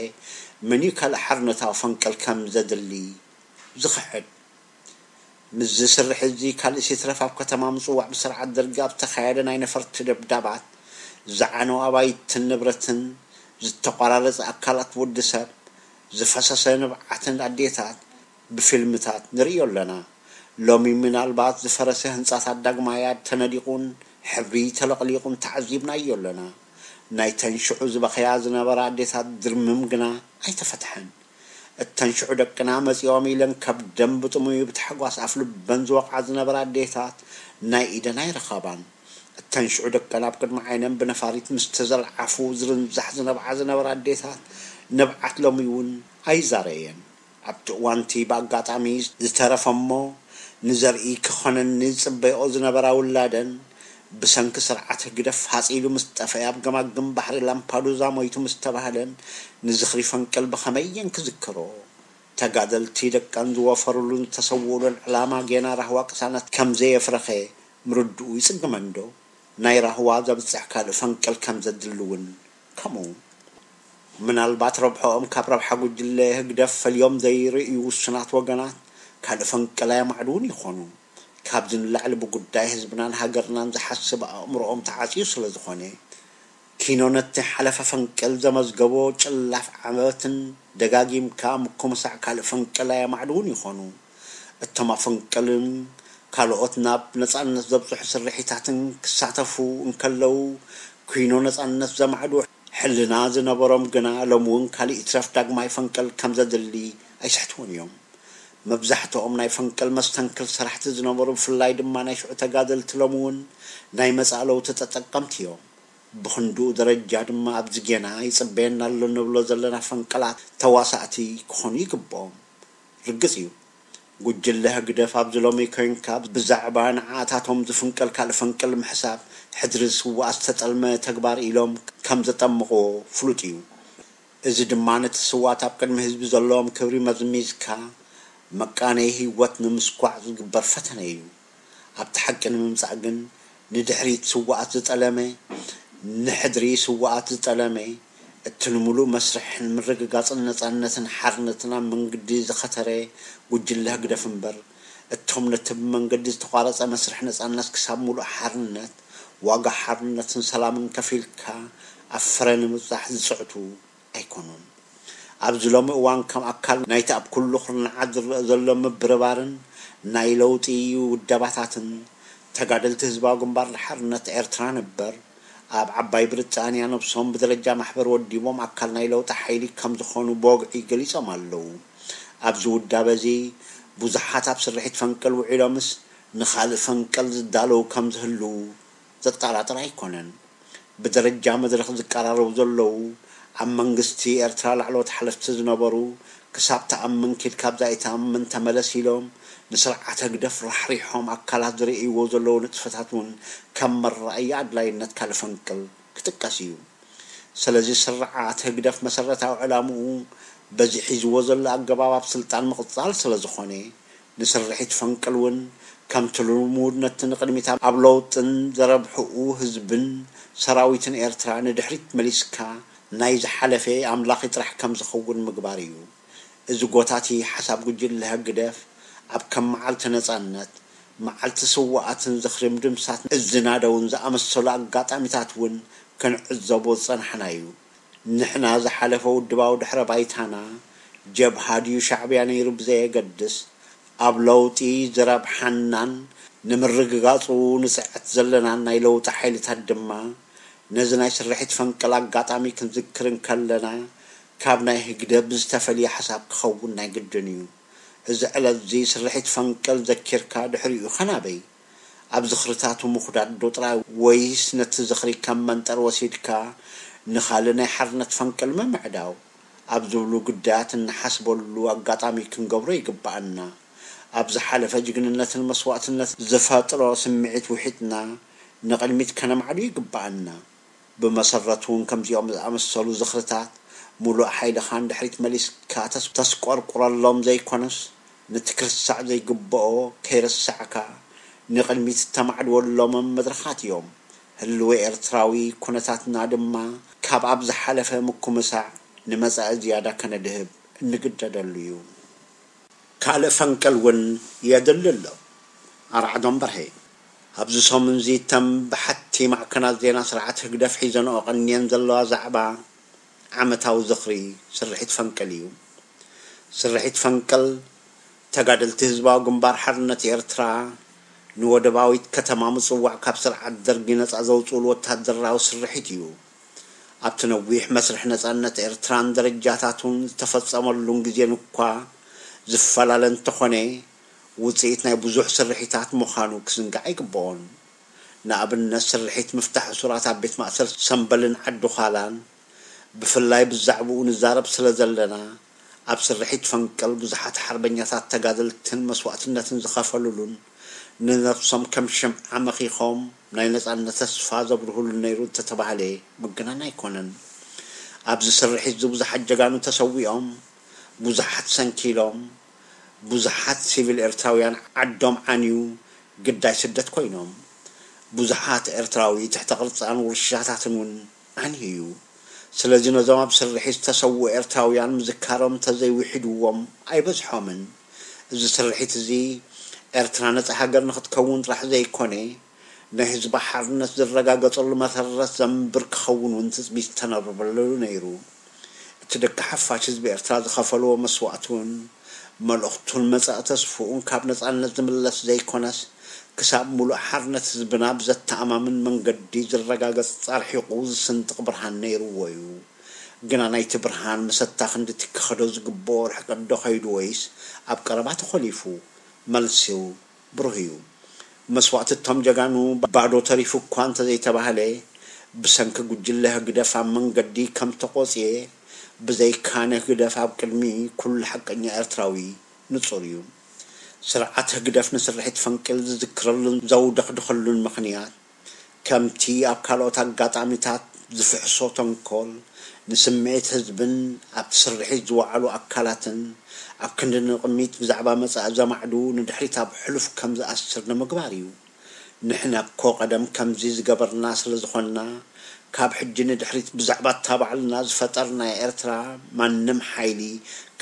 መን እዩ ካልእ ሓርነታዊ ፈንቅል ከም ዘድሊ ዝኽሕድ? ምስዚ ስርሒት እዚ ካልእስ ይትረፍ ኣብ ከተማ ምጽዋዕ ብስርዓት ደርጊ ኣብ ዝተኻየደ ናይ ነፈርቲ ደብዳባት ዝዓነው ኣባይትን ንብረትን፣ ዝተቋራረጸ ኣካላት ወዲ ሰብ፣ ዝፈሰሰ ንብዓትን ኣዴታት ብፊልምታት ንርእዮ ኣለና። ሎሚ ምናልባት ዝፈረሰ ህንጻታት ዳግማይ ተነዲቑን ሕብሪ ተለቕሊቑን ተዓዚብናዮ ኣለና። ናይተን ሽዑ ዝበኸያ ዝነበራ ኣዴታት ድርምም ግና ኣይተፈትሐን። እተን ሽዑ ደቅና መጺኦም ኢለን ከብደን ብጥሙዩ ብታሕጓስ ኣፍልበን ዝወቕዓ ዝነበራ ኣዴታት ናይ ኢደን ኣይረኸባን። እተን ሽዑ ደቀን ኣብ ቅድሚ ዓይነን ብነፋሪት ምስ ተዘልዓፉ ዝርንዛሕ ዝነብዓ ዝነበራ ኣዴታት ንብዓት ሎሚ እውን ኣይዛረየን። ኣብቲ እዋንቲ ብኣጋጣሚ ዝተረፈ እሞ ንዘርኢ ክኾነኒ ዝጽበይኦ ዝነበራ ውላደን ብሰንኪ ስርዓት ህግደፍ ሃጺሉ ምስ ጠፈኤ ኣብ ገማግም ባሕሪ ላምፓዱዛ ሞይቱ ምስ ተባህለን ንዝኽሪ ፈንቅል ብኸመይ እየን ክዝክሮ? ተጋደልቲ ደቀን ዝወፈሩሉን ዝተሰውኡሉን ዕላማ ጌና ራህዋ ቅሳነት ከም ዘየፍረኸ ምርድኡ ይጽግመን ዶ? ናይ ራህዋ ዘብጽሕ ካልእ ፈንቅል ከም ዘድሊ እውን ከምኡ። ምናልባት ረብሖኦም ካብ ረብሓ ጉጅለ ህግደፍ ፈልዮም ዘይርእዩ ውሱናት ወገናት ካልእ ፈንቅል ኣየማዕድዉን ይኾኑ። ካብዚ ንላዕሊ ብጉዳይ ህዝብናን ሃገርናን ዝሓስብ ኣእምሮኦም ተዓጽዩ ስለ ዝኾነ፣ ኪኖ ነቲ ሓለፈ ፈንቅል ዘመዝገቦ ጭላፍ ዓመትን ደጋጊምካ ምኩምሳዕ ካልእ ፈንቅል ኣየማዕድዉን ይኾኑ። እቶም ኣብ ፈንቅልን ካልኦት ናብ ነጻነት ዘብጽሑ ስርሒታትን ክሳተፉ እንከለዉ፣ ኪኖ ነጻነት ዘማዕዱ ሕልና ዝነበሮም ግና፣ ሎሚ እውን ካልእ ይትረፍ ዳግማይ ፈንቅል ከም ዘድሊ ኣይስሕትዎን እዮም። መብዛሕትኦም ናይ ፈንቅል መስተንክር ሰራሕቲ ዝነበሩ፣ ብፍላይ ድማ ናይ ሽዑ ተጋደልቲ፣ ሎሚ እውን ናይ መጻኢ ለውጢ ተጠቀምቲ እዮም። ብኽንድኡ ደረጃ ድማ ኣብዚ ጌና ይጽበየና ኣሎ እንብሎ ዘለና ፈንቅላት ተዋሳእቲ ክኾኑ ይግብኦም። ርግጽ እዩ፣ ጉጅለ ህግደፍ ኣብዚ ሎሚ ኮንካ ብዛዕባ ንዓታቶም ዝፍንቀል ካልእ ፈንቅል ምሕሳብ ሕድሪ ዝስዋኣት ዝተጠልመ ተግባር ኢሎም ከም ዘጠምቕዎ ፍሉጥ እዩ። እዚ ድማ ነቲ ስዋኣት ኣብ ቅድሚ ህዝቢ ዘለዎም ክብሪ መዝሚዝካ መቃነዪ ህይወት ንምስኳዕ ዝግበር ፈተነ እዩ። ኣብቲ ሓቂ ንምምጻእ ግን፣ ንድሕሪት ስዋኣት ዝጠለመ፣ ንሕድሪ ስዋኣት ዝጠለመ፣ እቲ ንምሉእ መስርሕን ምርግጋጽን ነጻነትን ሓርነትን ኣብ መንገዲ ዝኸተረ ጉጅለ ህግደፍ እምበር፣ እቶም ነቲ ብመንገዲ ዝተቋረጸ መስርሕ ነጻነት ክሳብ ምሉእ ሓርነት፣ ዋጋ ሓርነትን ሰላምን ከፊልካ ኣብ ፍረ ንምብጻሕ ዝጽዕቱ ኣይኮኑን። ኣብዚ ሎሚ እዋን ከም ኣካል ናይቲ ኣብ ኩሉ ኩርናዓት ዝረአ ዘሎ ምብርባርን ናይ ለውጢ ውደባታትን፣ ተጋደልቲ ህዝባዊ ግንባር ንሓርነት ኤርትራ ነበር ኣብ ዓባይ ብሪጣንያ ነብሶም ብደረጃ ማሕበር ወዲቦም ኣካል ናይ ለውጢ ሓይሊ ከም ዝኾኑ ብወግዒ ገሊጾም ኣለዉ። ኣብዚ ውዳበ እዚ ብዙሓት ኣብ ስርሒት ፈንቅል ውዒሎምስ ንኻልእ ፈንቅል ዝዳለዉ ከም ዝህልዉ ዘጠራጥር ኣይኮነን። ብደረጃ መድረኽ ዝቀራረቡ ዘለዉ፣ ኣብ መንግስቲ ኤርትራ ላዕለዎት ሓለፍቲ ዝነበሩ፣ ክሳብ ትኣምን ኪድ፣ ካብ ዘይትኣምን ተመለስ ኢሎም ንስርዓት ህግደፍ ራሕሪሖም ኣካላት ዝርእይዎ ዘለዉ ንጥፈታት እውን ከም መረኣያ ኣድላይነት ካልእ ፈንቅል ክጥቀስ እዩ። ስለዚ ስርዓት ህግደፍ መሰረታዊ ዕላምኡ በዚ ሒዝዎ ዘሎ ኣገባብ ኣብ ስልጣን ምቕጻል ስለ ዝኾነ፣ ንስርሒት ፈንቅል እውን ከምቲ ልሙድ ነቲ ንቕድሚት ኣብ ለውጥን ዘረብሕኡ ህዝብን ሰራዊትን ኤርትራ ንድሕሪት መሊስካ ናይ ዝሓለፈ ኣምላኺ ጥራሕ ከም ዝኸውን ምግባር እዩ። እዚ ጎታቲ ሓሳብ ጉጅለ ህግደፍ ኣብ ከም መዓልቲ ነጻነት፣ መዓልቲ ስውኣትን ዝኽሪ ምድምሳስ እዝናደውን ዝኣመሰሉ ኣጋጣሚታት እውን ክንዕዘቦ ዝጸናሕና እዩ። ንሕና ዝሓለፈ ውድባዊ ድሕረ ባይታና ጀብሃ ድዩ ሻዕብያ ነይሩ ብዘየገድስ፣ ኣብ ለውጢ ዝረብሓናን ንምርግጋጹ ንጽዕት ዘለናን ናይ ለውጢ ሓይልታት ድማ፣ ነዚ ናይ ስርሒት ፈንቅል ኣጋጣሚ ክንዝክር እንከለና፣ ካብ ናይ ህግደፍ ብዝተፈልየ ሓሳብ ክኸውን ናይ ግድን እዩ። እዚ ዕለትዚ ስርሒት ፈንቅል ዘኪርካ ድሕሪኡ ከናበይ? ኣብ ዝኽርታቱ ምኹዳድ ዶ ጥራይ፣ ወይስ ነቲ ዝኽሪ ከም መንጠር ወሲድካ ንኻልእ ናይ ሓርነት ፈንቅል ምምዕዳው? ኣብ ዝብሉ ጉዳያት እንሓስበሉ ኣጋጣሚ ክንገብሮ ይግብኣና። ኣብ ዝሓለፈ ጅግንነትን መስዋእትነት ዝፈጥሮ ስምዒት ውሒጥና ንቕድሚት ከነማዕዱ ይግብኣና። ብመሰረቱ እውን ከምዚኦም ዝኣመሰሉ ዝኽርታት፣ ምሉእ ሓይልኻ ንድሕሪት መሊስካ ተስ-፣ ተስቆርቁረሎም ዘይኮነስ፣ ነቲ ክርሳዕ ዘይግብኦ ከይረሳዕካ ንቕድሚት እተማዕድወሎም መድረኻት እዮም። ህልዊ ኤርትራዊ ኩነታትና ድማ፣ ካብ ኣብ ዝሓለፈ ምኩምሳዕ ንመጻኢ ዝያዳ ከነድህብ እንግደደሉ እዩ። ካልእ ፈንቅል እውን የድሊ ኣሎ። ኣርዓዶም በርሄ። ኣብዚ ሰሙን እዚ፣ እተን ብሓቲ ማዕከናት ዜና ስርዓት ህግደፍ ሒዘንኦ ቀንየን ዘለዋ ዛዕባ፣ ዓመታዊ ዝኽሪ ስርሒት ፈንቅል እዩ። ስርሒት ፈንቅል፣ ተጋደልቲ ህዝባዊ ግንባር ሓርነት ኤርትራ ንወደባዊት ከተማ ምጽዋዕ ካብ ስርዓት ደርጊ ነጻ ዘውጽኡሉ ወታደራዊ ስርሒት እዩ። ኣብቲ ነዊሕ መስርሕ ነጻነት ኤርትራን ደረጃታቱን ዝተፈጸመሉን ግዜን እኳ ዝፈላለ እንተኾነ፣ ውጽኢት ናይ ብዙሕ ስርሒታት ምዃኑ ክዝንጋዕ ኣይግብኦን። ንኣብነት፣ ስርሒት ምፍታሕ እሱራት ኣብ ቤት ማእሰርቲ ሰምበልን ዓዲ ዃላን፣ ብፍላይ ብዛዕባኡ ንዛረብ ስለ ዘለና፣ ኣብ ስርሒት ፈንቅል ብዙሓት ሓርበኛታት ተጋደልትን መስዋእትነትን ዝኸፈሉሉን፣ ንነብሶም ከም ሽምዓ መኺኾም ናይ ነጻነት ተስፋ ዘብርሁሉን ነይሩ እንተተባህለ ምግናን ኣይኮነን። ኣብዚ ስርሒት እዚ ብዙሓት ጀጋኑ ተሰዊኦም፣ ብዙሓት ሰንኪሎም፣ ብዙሓት ሲቪል ኤርትራውያን ዓዶም ዓንዩ ግዳይ ስደት ኮይኖም፣ ብዙሓት ኤርትራዊ ትሕተ ቅርጻን ውርሻታትን እውን ዓንዩ እዩ። ስለዚ ነዞም ኣብ ስርሒት ዝተሰውኡ ኤርትራውያን ምዝካሮም እንተዘይውሒድዎም ኣይበዝሖምን። እዚ ስርሒት እዚ ኤርትራ ነጻ ሃገር ንኽትከውን ጥራሕ ዘይኮነ፣ ናይ ህዝባ ሓርነት ዝረጋገጸሉ መሰረት ዘንብር ክኸውን እውን ትጽቢት ዝተነብረሉ ነይሩ። እቲ ደቂ ሓፋሽ ህዝቢ ኤርትራ ዝኸፈልዎ መስዋእቲ እውን መልእኽቱን መጻኢ ተስፍኡን ካብ ነጻነት ዝምለስ ዘይኮነስ፣ ክሳብ ሙሉእ ሓርነት ህዝብና ብዘተኣማምን መንገዲ ዝረጋገጽ ኣርሒቑ ዝስንጥቕ ብርሃን ነይርዎ እዩ። ግና ናይቲ ብርሃን መሰታ ክንድቲ ክኸዶ ዝግብኦ ርሕቀት ዶ ኸይዱ ወይስ ኣብ ቀረባ ተኾሊፉ? መልሱ ብሩህ እዩ። መስዋእቲ እቶም ጀጋኑ ባዶ ተሪፉ እኳ እንተዘይተባህለ፣ ብሰንኪ ጉጅለ ህግደፍ ኣብ መንገዲ ከም ተቖጽየ፣ ብዘይካነ ህግደፍ ኣብ ቅድሚ ኩሉ ሓቀኛ ኤርትራዊ ንጹር እዩ። ስርዓት ህግደፍ ንስርሒት ፈንቅል ዝዝክረሉን ዘውደኽድኸሉን ምኽንያት፣ ከምቲ ኣብ ካልኦት ኣጋጣሚታት ዝፍሕሶ ተንኮል፣ ንስምዒት ህዝብን ኣብቲ ስርሒት ዝወዓሉ ኣካላትን ኣብ ክንዲ ንቕሚት ብዛዕባ መጻኢ ዘማዕዱ ንድሕሪት ኣብ ሕሉፍ ከም ዝኣስር ንምግባር እዩ። ንሕና እኮ ቀደም ከምዚ ዝገበርና ስለ ዝኾንና፣ ካብ ሕጂ ንድሕሪት ብዛዕባ እታ ባዕልና ዝፈጠርናያ ኤርትራ ማንም ሓይሊ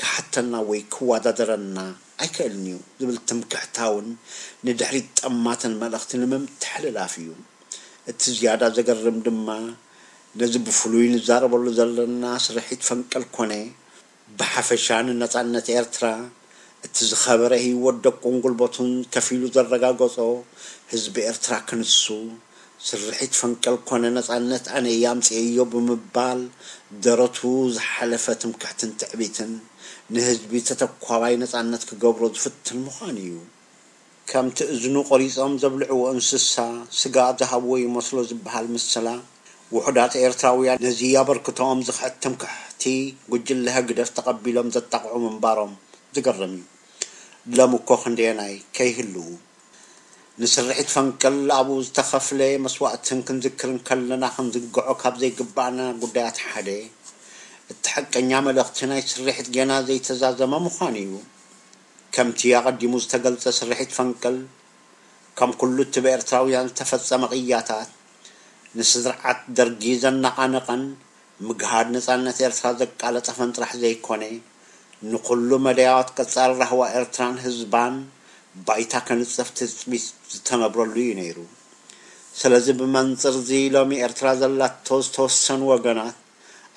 ክሓተና ወይ ክወዳደረና ኣይክእልን እዩ ዝብል ትምክሕታውን ንድሕሪት ጠማትን መልእኽቲ ንምምትሕልላፍ እዩ። እቲ ዝያዳ ዘገርም ድማ፣ ነዚ ብፍሉይ ንዛረበሉ ዘለና ስርሒት ፈንቅል ኮነ፣ ብሓፈሻ ንነጻነት ኤርትራ፣ እቲ ዝኸበረ ህይወት ደቁን ጉልበቱን ከፊሉ ዘረጋገጾ ህዝቢ ኤርትራ ክንሱ፣ ስርሒት ፈንቅል ኮነ ነጻነት ኣነ እየ ኣምጽኤዮ ብምባል ደረቱ ዝሓለፈ ትምክሕትን ትዕቢትን፣ ንህዝቢ ተተኳባይ ነጻነት ክገብሮ ዝፍትን ምዃኑ እዩ። ከምቲ እዝኑ ቆሪጾም ዘብልዕዎ እንስሳ ስጋ ዝሃብዎ ይመስሎ ዝበሃል ምስላ፣ ውሑዳት ኤርትራውያን ነዚ ኣበርክቶኦም ዝኽሕድ ትምክሕቲ ጉጅለ ህግደፍ ተቐቢሎም ዘጣቕዑ ምንባሮም ዝገርም እዩ። ሎሚ እኮ ክንደየናይ ከይህልዉ። ንስርሒት ፈንቅል ኣብኡ ዝተኸፍለ መስዋእትን ክንዝክር እንከለና ክንዝንግዖ ካብ ዘይግባእና ጉዳያት ሓደ፣ እቲ ሓቀኛ መልእኽቲ ናይ ስርሒት ጌና ዘይተዛዘመ ምዃኑ እዩ። ከምቲ ኣቐዲሙ ዝተገልጸ ስርሒት ፈንቅል፣ ከም ኩሉ እቲ ብኤርትራውያን ዝተፈጸመ ቅያታት፣ ንስርዓት ደርጊ ዘነቓነቐን ምግሃድ ነጻነት ኤርትራ ዘቃለጠፈን ጥራሕ ዘይኮነ፣ ንኹሉ መዳያት ቀጻሊ ራህዋ ኤርትራን ህዝባን ባይታ ከንጽፍ ትጽቢት ዝተነብረሉ እዩ ነይሩ። ስለዚ ብመንጽር እዚ ሎሚ ኤርትራ ዘላቶ ዝተወሰኑ ወገናት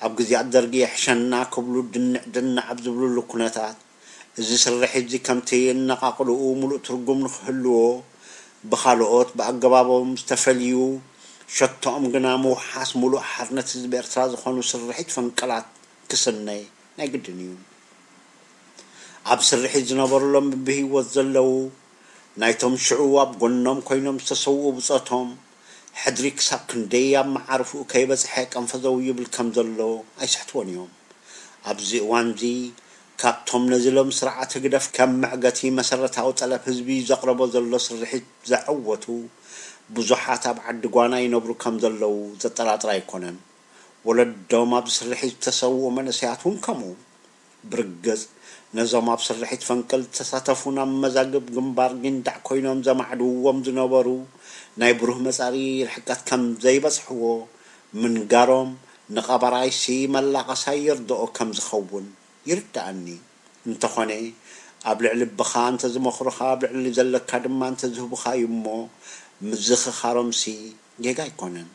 ኣብ ግዜያት ደርጊ የሕሸና ክብሉ ድንዕ ድንዕ ኣብ ዝብሉሉ ኩነታት፣ እዚ ስርሒት እዚ ከምቲ የነቓቕልኡ ምሉእ ትርጉም ንኽህልዎ፣ ብኻልኦት ብኣገባቦም ዝተፈልዩ፣ ሸቶኦም ግና ምውሓስ ምሉእ ሓርነት ህዝቢ ኤርትራ ዝኾኑ ስርሒት ፈንቅላት ክስነ ናይ ግድን እዩ። ኣብ ስርሒት ዝነበሩ ሎሚ ብህይወት ዘለዉ፣ ናይቶም ሽዑ ኣብ ጎኖም ኮይኖም ዝተሰውኡ ብጾቶም፣ ሕድሪ ክሳብ ክንደይ ኣብ መዓርፍኡ ከይበጽሐ ቀንፈዘው ይብል ከም ዘሎ ኣይስሕትዎን እዮም። ኣብዚ እዋንዚ፣ ካብቶም ነዚ ሎም ስርዓት ህግደፍ ከም መዕገቲ መሰረታዊ ጠለብ ህዝቢ ዘቕረቦ ዘሎ ስርሒት ዘዐወቱ ብዙሓት ኣብ ዓዲ ጓና ይነብሩ ከም ዘለዉ ዘጠራጥር ኣይኮነን። ወለዶም ኣብ ስርሒት ዝተሰውኡ መንእሰያት እውን ከምኡ። ብርግጽ፣ ነዞም ኣብ ስርሒት ፈንቅል ዝተሳተፉ ናብ መዛግብ ግንባር ጊንዳዕ ኮይኖም ዘማዕድውዎም ዝነበሩ ናይ ብሩህ መጻኢ ርሕቀት ከም ዘይበጽሕዎ ምንጋሮም ንቐባራይሲ መላቐሳይ ይርድኦ ከም ዝኸውን ይርድኣኒ። እንተኾነ፣ ኣብ ልዕሊ ኣቦኻ እንተዝመኽሩኻ፣ ኣብ ልዕሊ ዘለካ ድማ እንተዝህቡኻ እዩ እሞ፣ ምዝኽኻሮምሲ ጌጋ ኣይኮነን።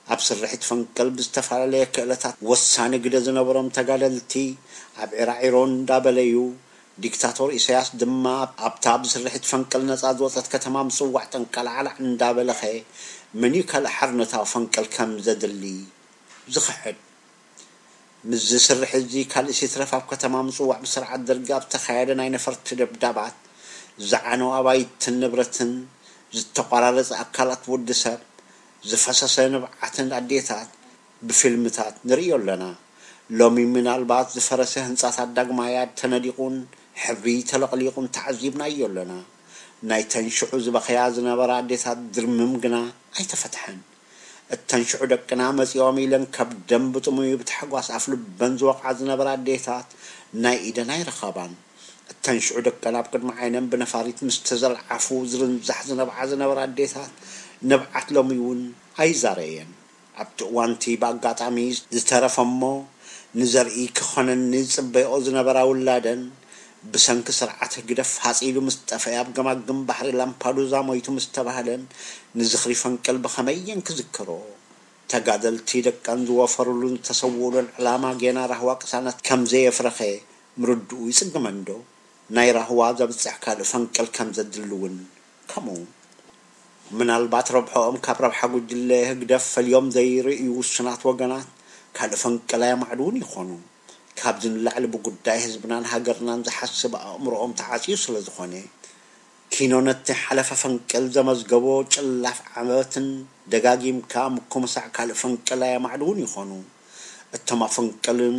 ኣብ ስርሒት ፈንቅል ብዝተፈላለየ ክእለታት ወሳኒ ግደ ዝነበሮም ተጋደልቲ ኣብ ዒራዒሮ እንዳበለዩ፣ ዲክታቶር ኢሳያስ ድማ ኣብታ ብስርሒት ፈንቅል ነጻ ዝወጸት ከተማ ምጽዋዕ ጠንቀላዕላዕ እንዳበለኸ፣ መን እዩ ካልእ ሓርነታዊ ፈንቅል ከም ዘድሊ ዝኽሕድ? ምስዚ ስርሒት እዚ ካልእስ ይትረፍ ኣብ ከተማ ምጽዋዕ ብስርዓት ደርጊ ኣብ ዝተኻየደ ናይ ነፈርቲ ደብዳባት ዝዓነው ኣባይትን ንብረትን፣ ዝተቋራረጸ ኣካላት ወዲ ሰብ፣ ዝፈሰሰ ንብዓትን ኣዴታት ብፊልምታት ንርእዮ ኣለና። ሎሚ ምናልባት ዝፈረሰ ህንጻታት ዳግማይ ተነዲቑን ሕብሪ ተለቕሊቑን ተዓዚብናዮ ኣለና። ናይተን ሽዑ ዝበኽያ ዝነበራ ኣዴታት ድርምም ግና ኣይተፈትሐን። እተን ሽዑ ደቅና መጺኦም ኢለን ካብ ደም ብጥሙይ ብታሕጓስ ኣፍልበን ዝወቕዓ ዝነበራ ኣዴታት ናይ ኢደን ኣይረኸባን። እተን ሽዑ ደቀን ኣብ ቅድሚ ዓይነን ብነፋሪት ምስ ተዘልዓፉ ዝርንዛሕ ዝነብዓ ዝነበራ ኣዴታት ንብዓት ሎሚ እውን ኣይዛረየን። ኣብቲ እዋንቲ ብኣጋጣሚ ዝተረፈ እሞ ንዘርኢ ክኾነኒ ዝጽበይኦ ዝነበራ ውላደን ብሰንኪ ስርዓት ህግደፍ ሃጺሉ ምስ ጠፍአ ኣብ ገማግም ባሕሪ ላምፓዱዛ ሞይቱ ምስ ተባህለን ንዝኽሪ ፈንቅል ብኸመይ እየን ክዝክሮ? ተጋደልቲ ደቀን ዝወፈሩሉን ዝተሰውኡሉን ዕላማ ጌና ራህዋ ቅሳነት ከም ዘየፍረኸ ምርድኡ ይጽግመንዶ? ናይ ራህዋ ዘብጽሕ ካልእ ፈንቅል ከም ዘድሊ እውን ከምኡ። ምናልባት ረብሖኦም ካብ ረብሓ ጉጅለ ህግደፍ ፈልዮም ዘይርእዩ ውሱናት ወገናት ካልእ ፈንቅል ኣየማዕድውን ይኾኑ። ካብዚ ንላዕሊ ብጉዳይ ህዝብናን ሃገርናን ዝሓስብ ኣእምሮኦም ተዓጽዩ ስለ ዝኾነ፣ ኪኖ ነቲ ሓለፈ ፈንቅል ዘመዝገቦ ጭላፍ ዓመትን ደጋጊምካ ምኩምሳዕ ካልእ ፈንቅል ኣየማዕድውን ይኾኑ። እቶም ኣፈንቅልን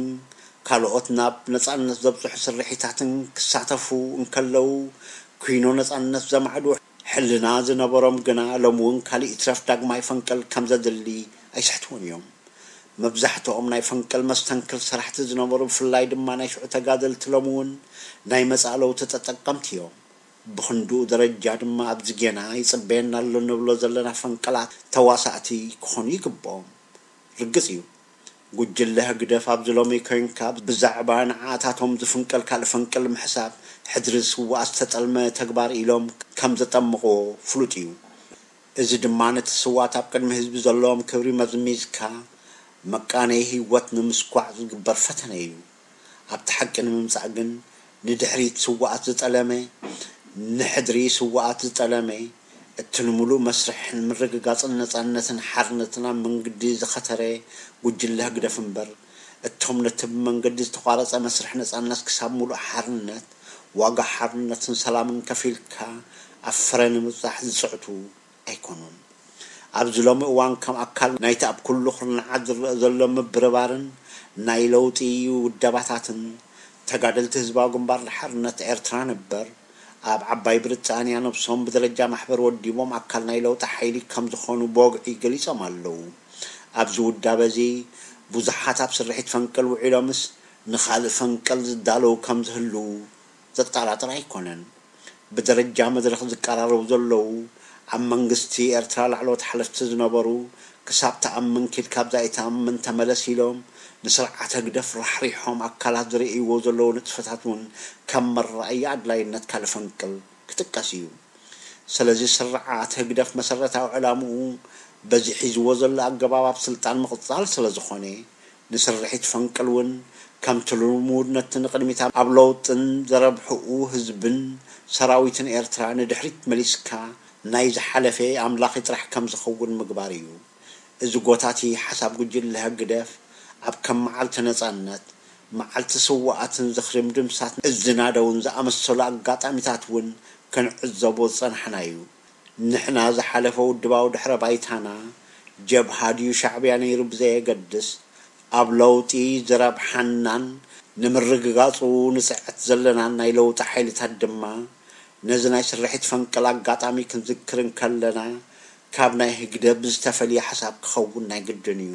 ካልኦት ናብ ነጻነት ዘብጽሑ ስርሒታትን ክሳተፉ እንከለዉ፣ ኪኖ ነጻነት ዘማዕዱ ሕልና ዝነበሮም ግና ሎም እውን ካልእ ይትረፍ ዳግማይ ፈንቅል ከም ዘድሊ ኣይስሕትዎን እዮም። መብዛሕትኦም ናይ ፈንቅል መስተንክር ሰራሕቲ ዝነበሩ፣ ብፍላይ ድማ ናይ ሽዑ ተጋደልቲ ሎም እውን ናይ መጻኢ ለውጢ ተጠቀምቲ እዮም። ብኽንድኡ ደረጃ ድማ ኣብዚ ጌና ይጽበየና ኣሎ ንብሎ ዘለና ፈንቅላት ተዋሳእቲ ክኾኑ ይግብኦም። ርግጽ እዩ፣ ጉጅለ ህግደፍ ኣብዚ ሎሚ ኮንካ ብዛዕባ ንዓታቶም ዝፍንቀል ካልእ ፈንቅል ምሕሳብ ሕድሪ ስውኣት ዝተጠልመ ተግባር ኢሎም ከም ዘጠምቕዎ ፍሉጥ እዩ። እዚ ድማ ነቲ ስውኣት ኣብ ቅድሚ ህዝቢ ዘለዎም ክብሪ መዝሚዝካ መቃነዪ ህይወት ንምስኳዕ ዝግበር ፈተነ እዩ። ኣብቲ ሓቂ ንምምጻእ ግን ንድሕሪት ስውኣት ዝጠለመ፣ ንሕድሪ ስውኣት ዝጠለመ፣ እቲ ንምሉእ መስርሕን ምርግጋጽን ነጻነትን ሓርነትን ኣብ መንገዲ ዝኸተረ ጉጅለ ህግደፍ እምበር፣ እቶም ነቲ ብመንገዲ ዝተቋረጸ መስርሕ ነጻነት ክሳብ ምሉእ ሓርነት፣ ዋጋ ሓርነትን ሰላምን ከፊልካ ኣብ ፍረ ንምብጻሕ ዝጽዕቱ ኣይኮኑን። ኣብዚ ሎሚ እዋን ከም ኣካል ናይቲ ኣብ ኩሉ ኩርናዓት ዝረኣ ዘሎ ምብርባርን ናይ ለውጢ ውደባታትን፣ ተጋደልቲ ህዝባዊ ግንባር ንሓርነት ኤርትራ ነበር ኣብ ዓባይ ብሪጣንያ ነብሶም ብደረጃ ማሕበር ወዲቦም ኣካል ናይ ለውጢ ሓይሊ ከም ዝኾኑ ብወግዒ ገሊጾም ኣለዉ። ኣብዚ ውዳበ እዚ ብዙሓት ኣብ ስርሒት ፈንቅል ውዒሎምስ ንኻልእ ፈንቅል ዝዳለዉ ከም ዝህልዉ ዘጠራጥር ኣይኮነን። ብደረጃ መድረኽ ዝቀራረቡ ዘለዉ፣ ኣብ መንግስቲ ኤርትራ ላዕለዎት ሓለፍቲ ዝነበሩ፣ ክሳብ ትኣምን ኪድ ካብዛ ኣይትኣምን ተመለስ ኢሎም ንስርዓት ህግደፍ ራሕሪሖም ኣካላት ዝርእይዎ ዘለዉ ንጥፈታት እውን ከም መረኣያ ኣድላይነት ካልእ ፈንቅል ክጥቀስ እዩ። ስለዚ ስርዓት ህግደፍ መሰረታዊ ዕላምኡ በዚ ሒዝዎ ዘሎ ኣገባብ ኣብ ስልጣን ምቕጻል ስለ ዝኾነ፣ ንስርሒት ፈንቅል እውን ከምቲ ልሙድ ነቲ ንቕድሚት ኣብ ለውጥን ዘረብሕኡ ህዝብን ሰራዊትን ኤርትራ ንድሕሪት መሊስካ ናይ ዝሓለፈ ኣምላኺ ጥራሕ ከም ዝኸውን ምግባር እዩ። እዚ ጎታቲ ሓሳብ ጉጅለ ህግደፍ ኣብ ከም መዓልቲ ነጻነት፣ መዓልቲ ስውኣትን ዝኽሪ ምድምሳት ዝናደውን ዝኣመሰሉ ኣጋጣሚታት እውን ክንዕዘቦ ዝጸናሕና እዩ። ንሕና ዝሓለፈ ውድባዊ ድሕረ ባይታና ጀብሃ ድዩ ሻዕብያ ነይሩ ብዘየገድስ፣ ኣብ ለውጢ ዝረብሓናን ንምርግጋጹ ንጽዕት ዘለናን ናይ ለውጢ ሓይልታት ድማ ነዚ ናይ ስርሒት ፈንቅል ኣጋጣሚ ክንዝክር እንከለና ካብ ናይ ህግደፍ ብዝተፈልየ ሓሳብ ክኸውን ናይ ግድን እዩ።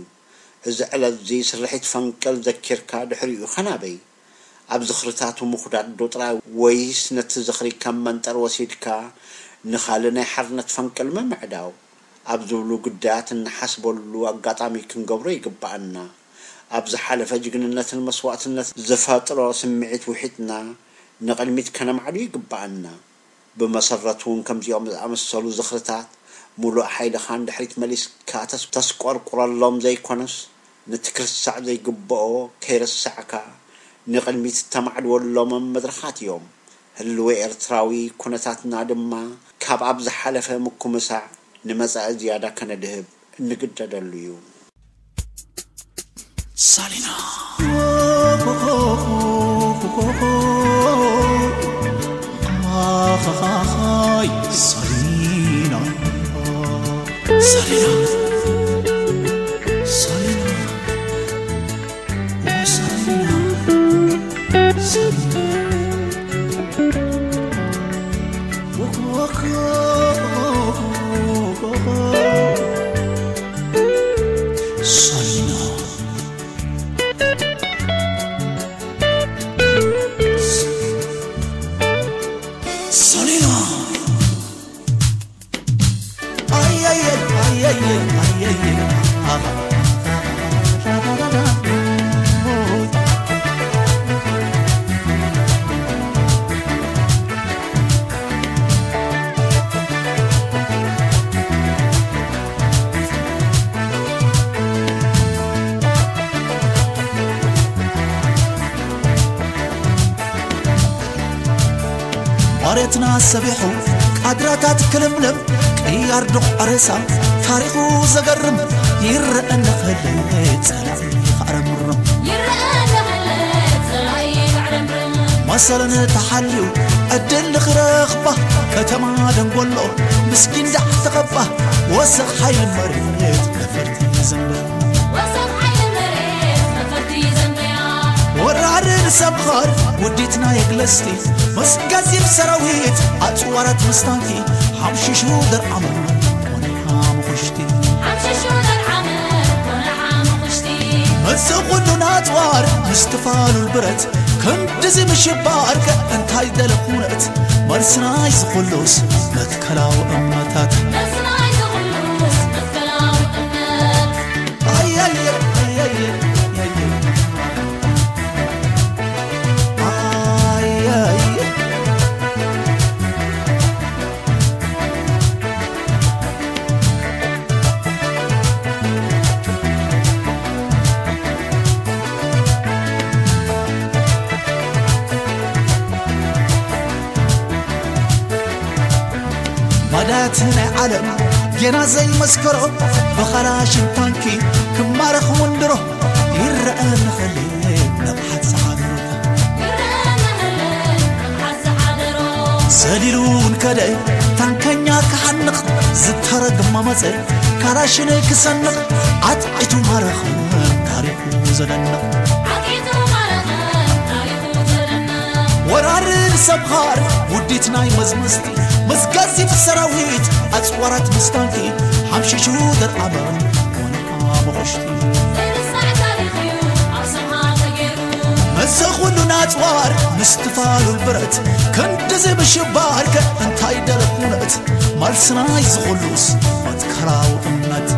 እዚ ዕለት እዚ ስርሒት ፈንቅል ዘኪርካ ድሕሪኡ ከናበይ? ኣብ ዝኽርታቱ ምኹዳድ ዶ ጥራይ ወይስ ነቲ ዝኽሪ ከም መንጠር ወሲድካ ንኻልእ ናይ ሓርነት ፈንቅል ምምዕዳው? ኣብ ዝብሉ ጉዳያት እንሓስበሉ ኣጋጣሚ ክንገብሮ ይግብኣና። ኣብ ዝሓለፈ ጅግንነትን መስዋእትነት ዝፈጥሮ ስምዒት ውሒጥና ንቕድሚት ከነማዕዱ ይግብኣና። ብመሰረቱ እውን ከምዚኦም ዝኣመሰሉ ዝኽርታት ምሉእ ሓይልኻ ንድሕሪት መሊስካ ተስ-፣ ተስቆርቁረሎም ዘይኮነስ፣ ነቲ ክርሳዕ ዘይግብኦ ከይረሳዕካ ንቕድሚት እተማዕድወሎም መድረኻት እዮም። ህልዊ ኤርትራዊ ኩነታትና ድማ ካብ ኣብ ዝሓለፈ ምኩምሳዕ ንመጻኢ ዝያዳ ከነድህብ እንግደደሉ እዩ። ሳሊና። ሳሊና። ሳሊና። ሳሊና። ሳሊና። ሳሊና። ሳሊና። ሳሊና። ኣየየ፣ ኣየየ፣ ኣየየ፣ ኣሃ። መሬትና ሰቢሑ ቃድራታት ክልምልም ቅያር ዱቕ ሬሳ ታሪኹ ዘገርም ይረአና ከሎ ጸላኢ ክዕረምርም ይረአና ከሎ ጸላኢ ክዕረምርም መሰለን ተሓልዩ ዕድል ንኽረኽባ ከተማ ደንጎሎ ምስኪን ዳዕ ተኸባ ወሰኽ ሓይሊ መሬት ነፈርቲ ዘንበ ወሰኽ ሓይሊ መሬት ነፈርቲ ዘንበያ ወራርን ሰብኻር ውዲትና የግለስቲ ምስ ገዚፍ ሰራዊት ኣጽዋራት ምስ ታንኪ ሓምሽሹ ደርዓመ ኮነ ሓሙኽሽቲ ሓምሽሹ ደርዓመ ኮነ ሓሙኽሽቲ እዚ ኩሉ ናጽዋር ምስ ትፋሉል ብረት ክንድዚ ምሽባር ከ እንታይ ደለ ኩነት መልስናይ ዝኹሉስ መትከላዊ እምነታት መልስናይ ዝኹሉስ መትከላዊ እምነት ማዳት ናይ ዓለም ጌና ዘይመስከሮ ብኻላሽን ታንኪ ክማረኽ ወንድሮ ይረአ ንኽእል ንቕሓት ዝሓደሮ ሰሊሉ እንከደ ታንከኛ ክሓንቕ ዝተረግማ መጸ ካላሽን ክሰንቕ ኣጥዒቱ ማረኽ ታሪኹ ዘደንቕ ወራርን ሰብኻር ውዲት ናይ መዝመዝቲ ምስ ገዚፍ ሰራዊት ኣጽዋራት ምስ ታንኪ ሓምሽሹ ደርዓመ ኮነ ሓሙኽሽቲ መሰ ኩሉ ናጽዋር ምስ ትፋሉል ብረት ክንድዚ ምሽባር ከ እንታይ ደለ ኩነት መልስናይ ዝኹሉስ መትከላዊ እምነት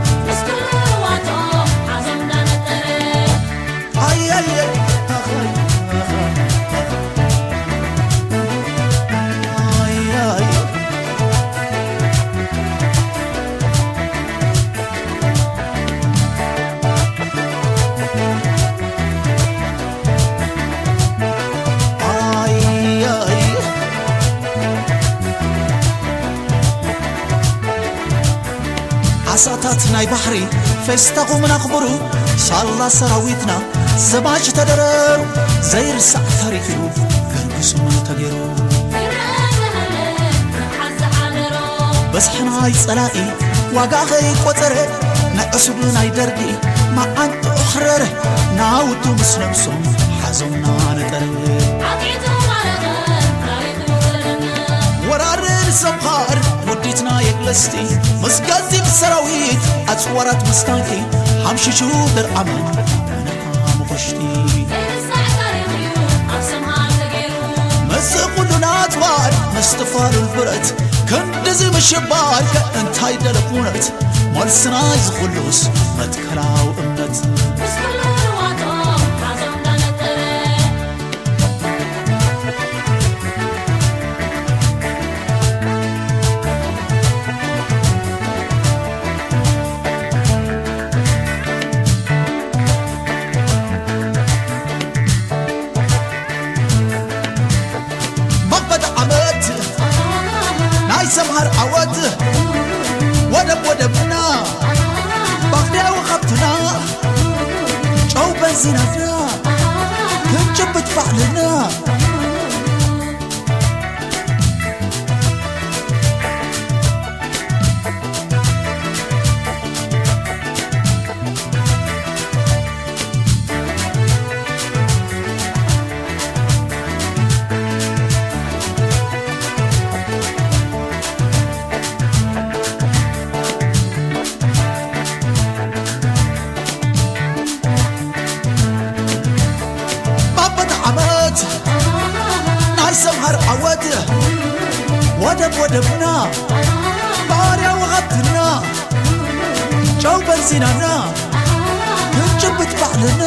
ዓሳታት ናይ ባሕሪ ፌስታኹም ናኽብሩ ሳላ ሰራዊትና ዘማች ተደረሩ ዘይርሳዕ ታሪኽ እዩ ገርግሱም ተገይሩ በዝሒ ናይ ጸላኢ ዋጋ ኸይቆጸረ ንዕሱብ ናይ ደርጊ መዓንጥኡ ኽረረ ናውቱ ምስ ነብሶም ሓዞምና ነጠረ ወራርን ሰምኻር ውዲትና የግለስቲ ምስ ጋዚብ ሰራዊት ኣጽዋራት ምስ ታንኪ ሓምሽሹ ደርዓመ መነሓ ምኹሽቲ መስ ኩሉና ኣጽዋር መስትፋሉል ብረት ክንድዚ ምሽባር ከ እንታይ ደለ ኩነት መልስና ዝኹሉስ መትከላዊ እምነት መቕበጥ ዓመት ናይ ሰምሃር ዓወት ወደብ ወደብና ባኽልያዊ ሃብትና ጨው በንዚናትና ክንጭብጥ ባዕልና ዓመት ናይ ሰምሃር ዓወት ወደብ ወደብና ባርያ ወሃብትና ጨው በንዚናና ክንጭብጥ ባዕልና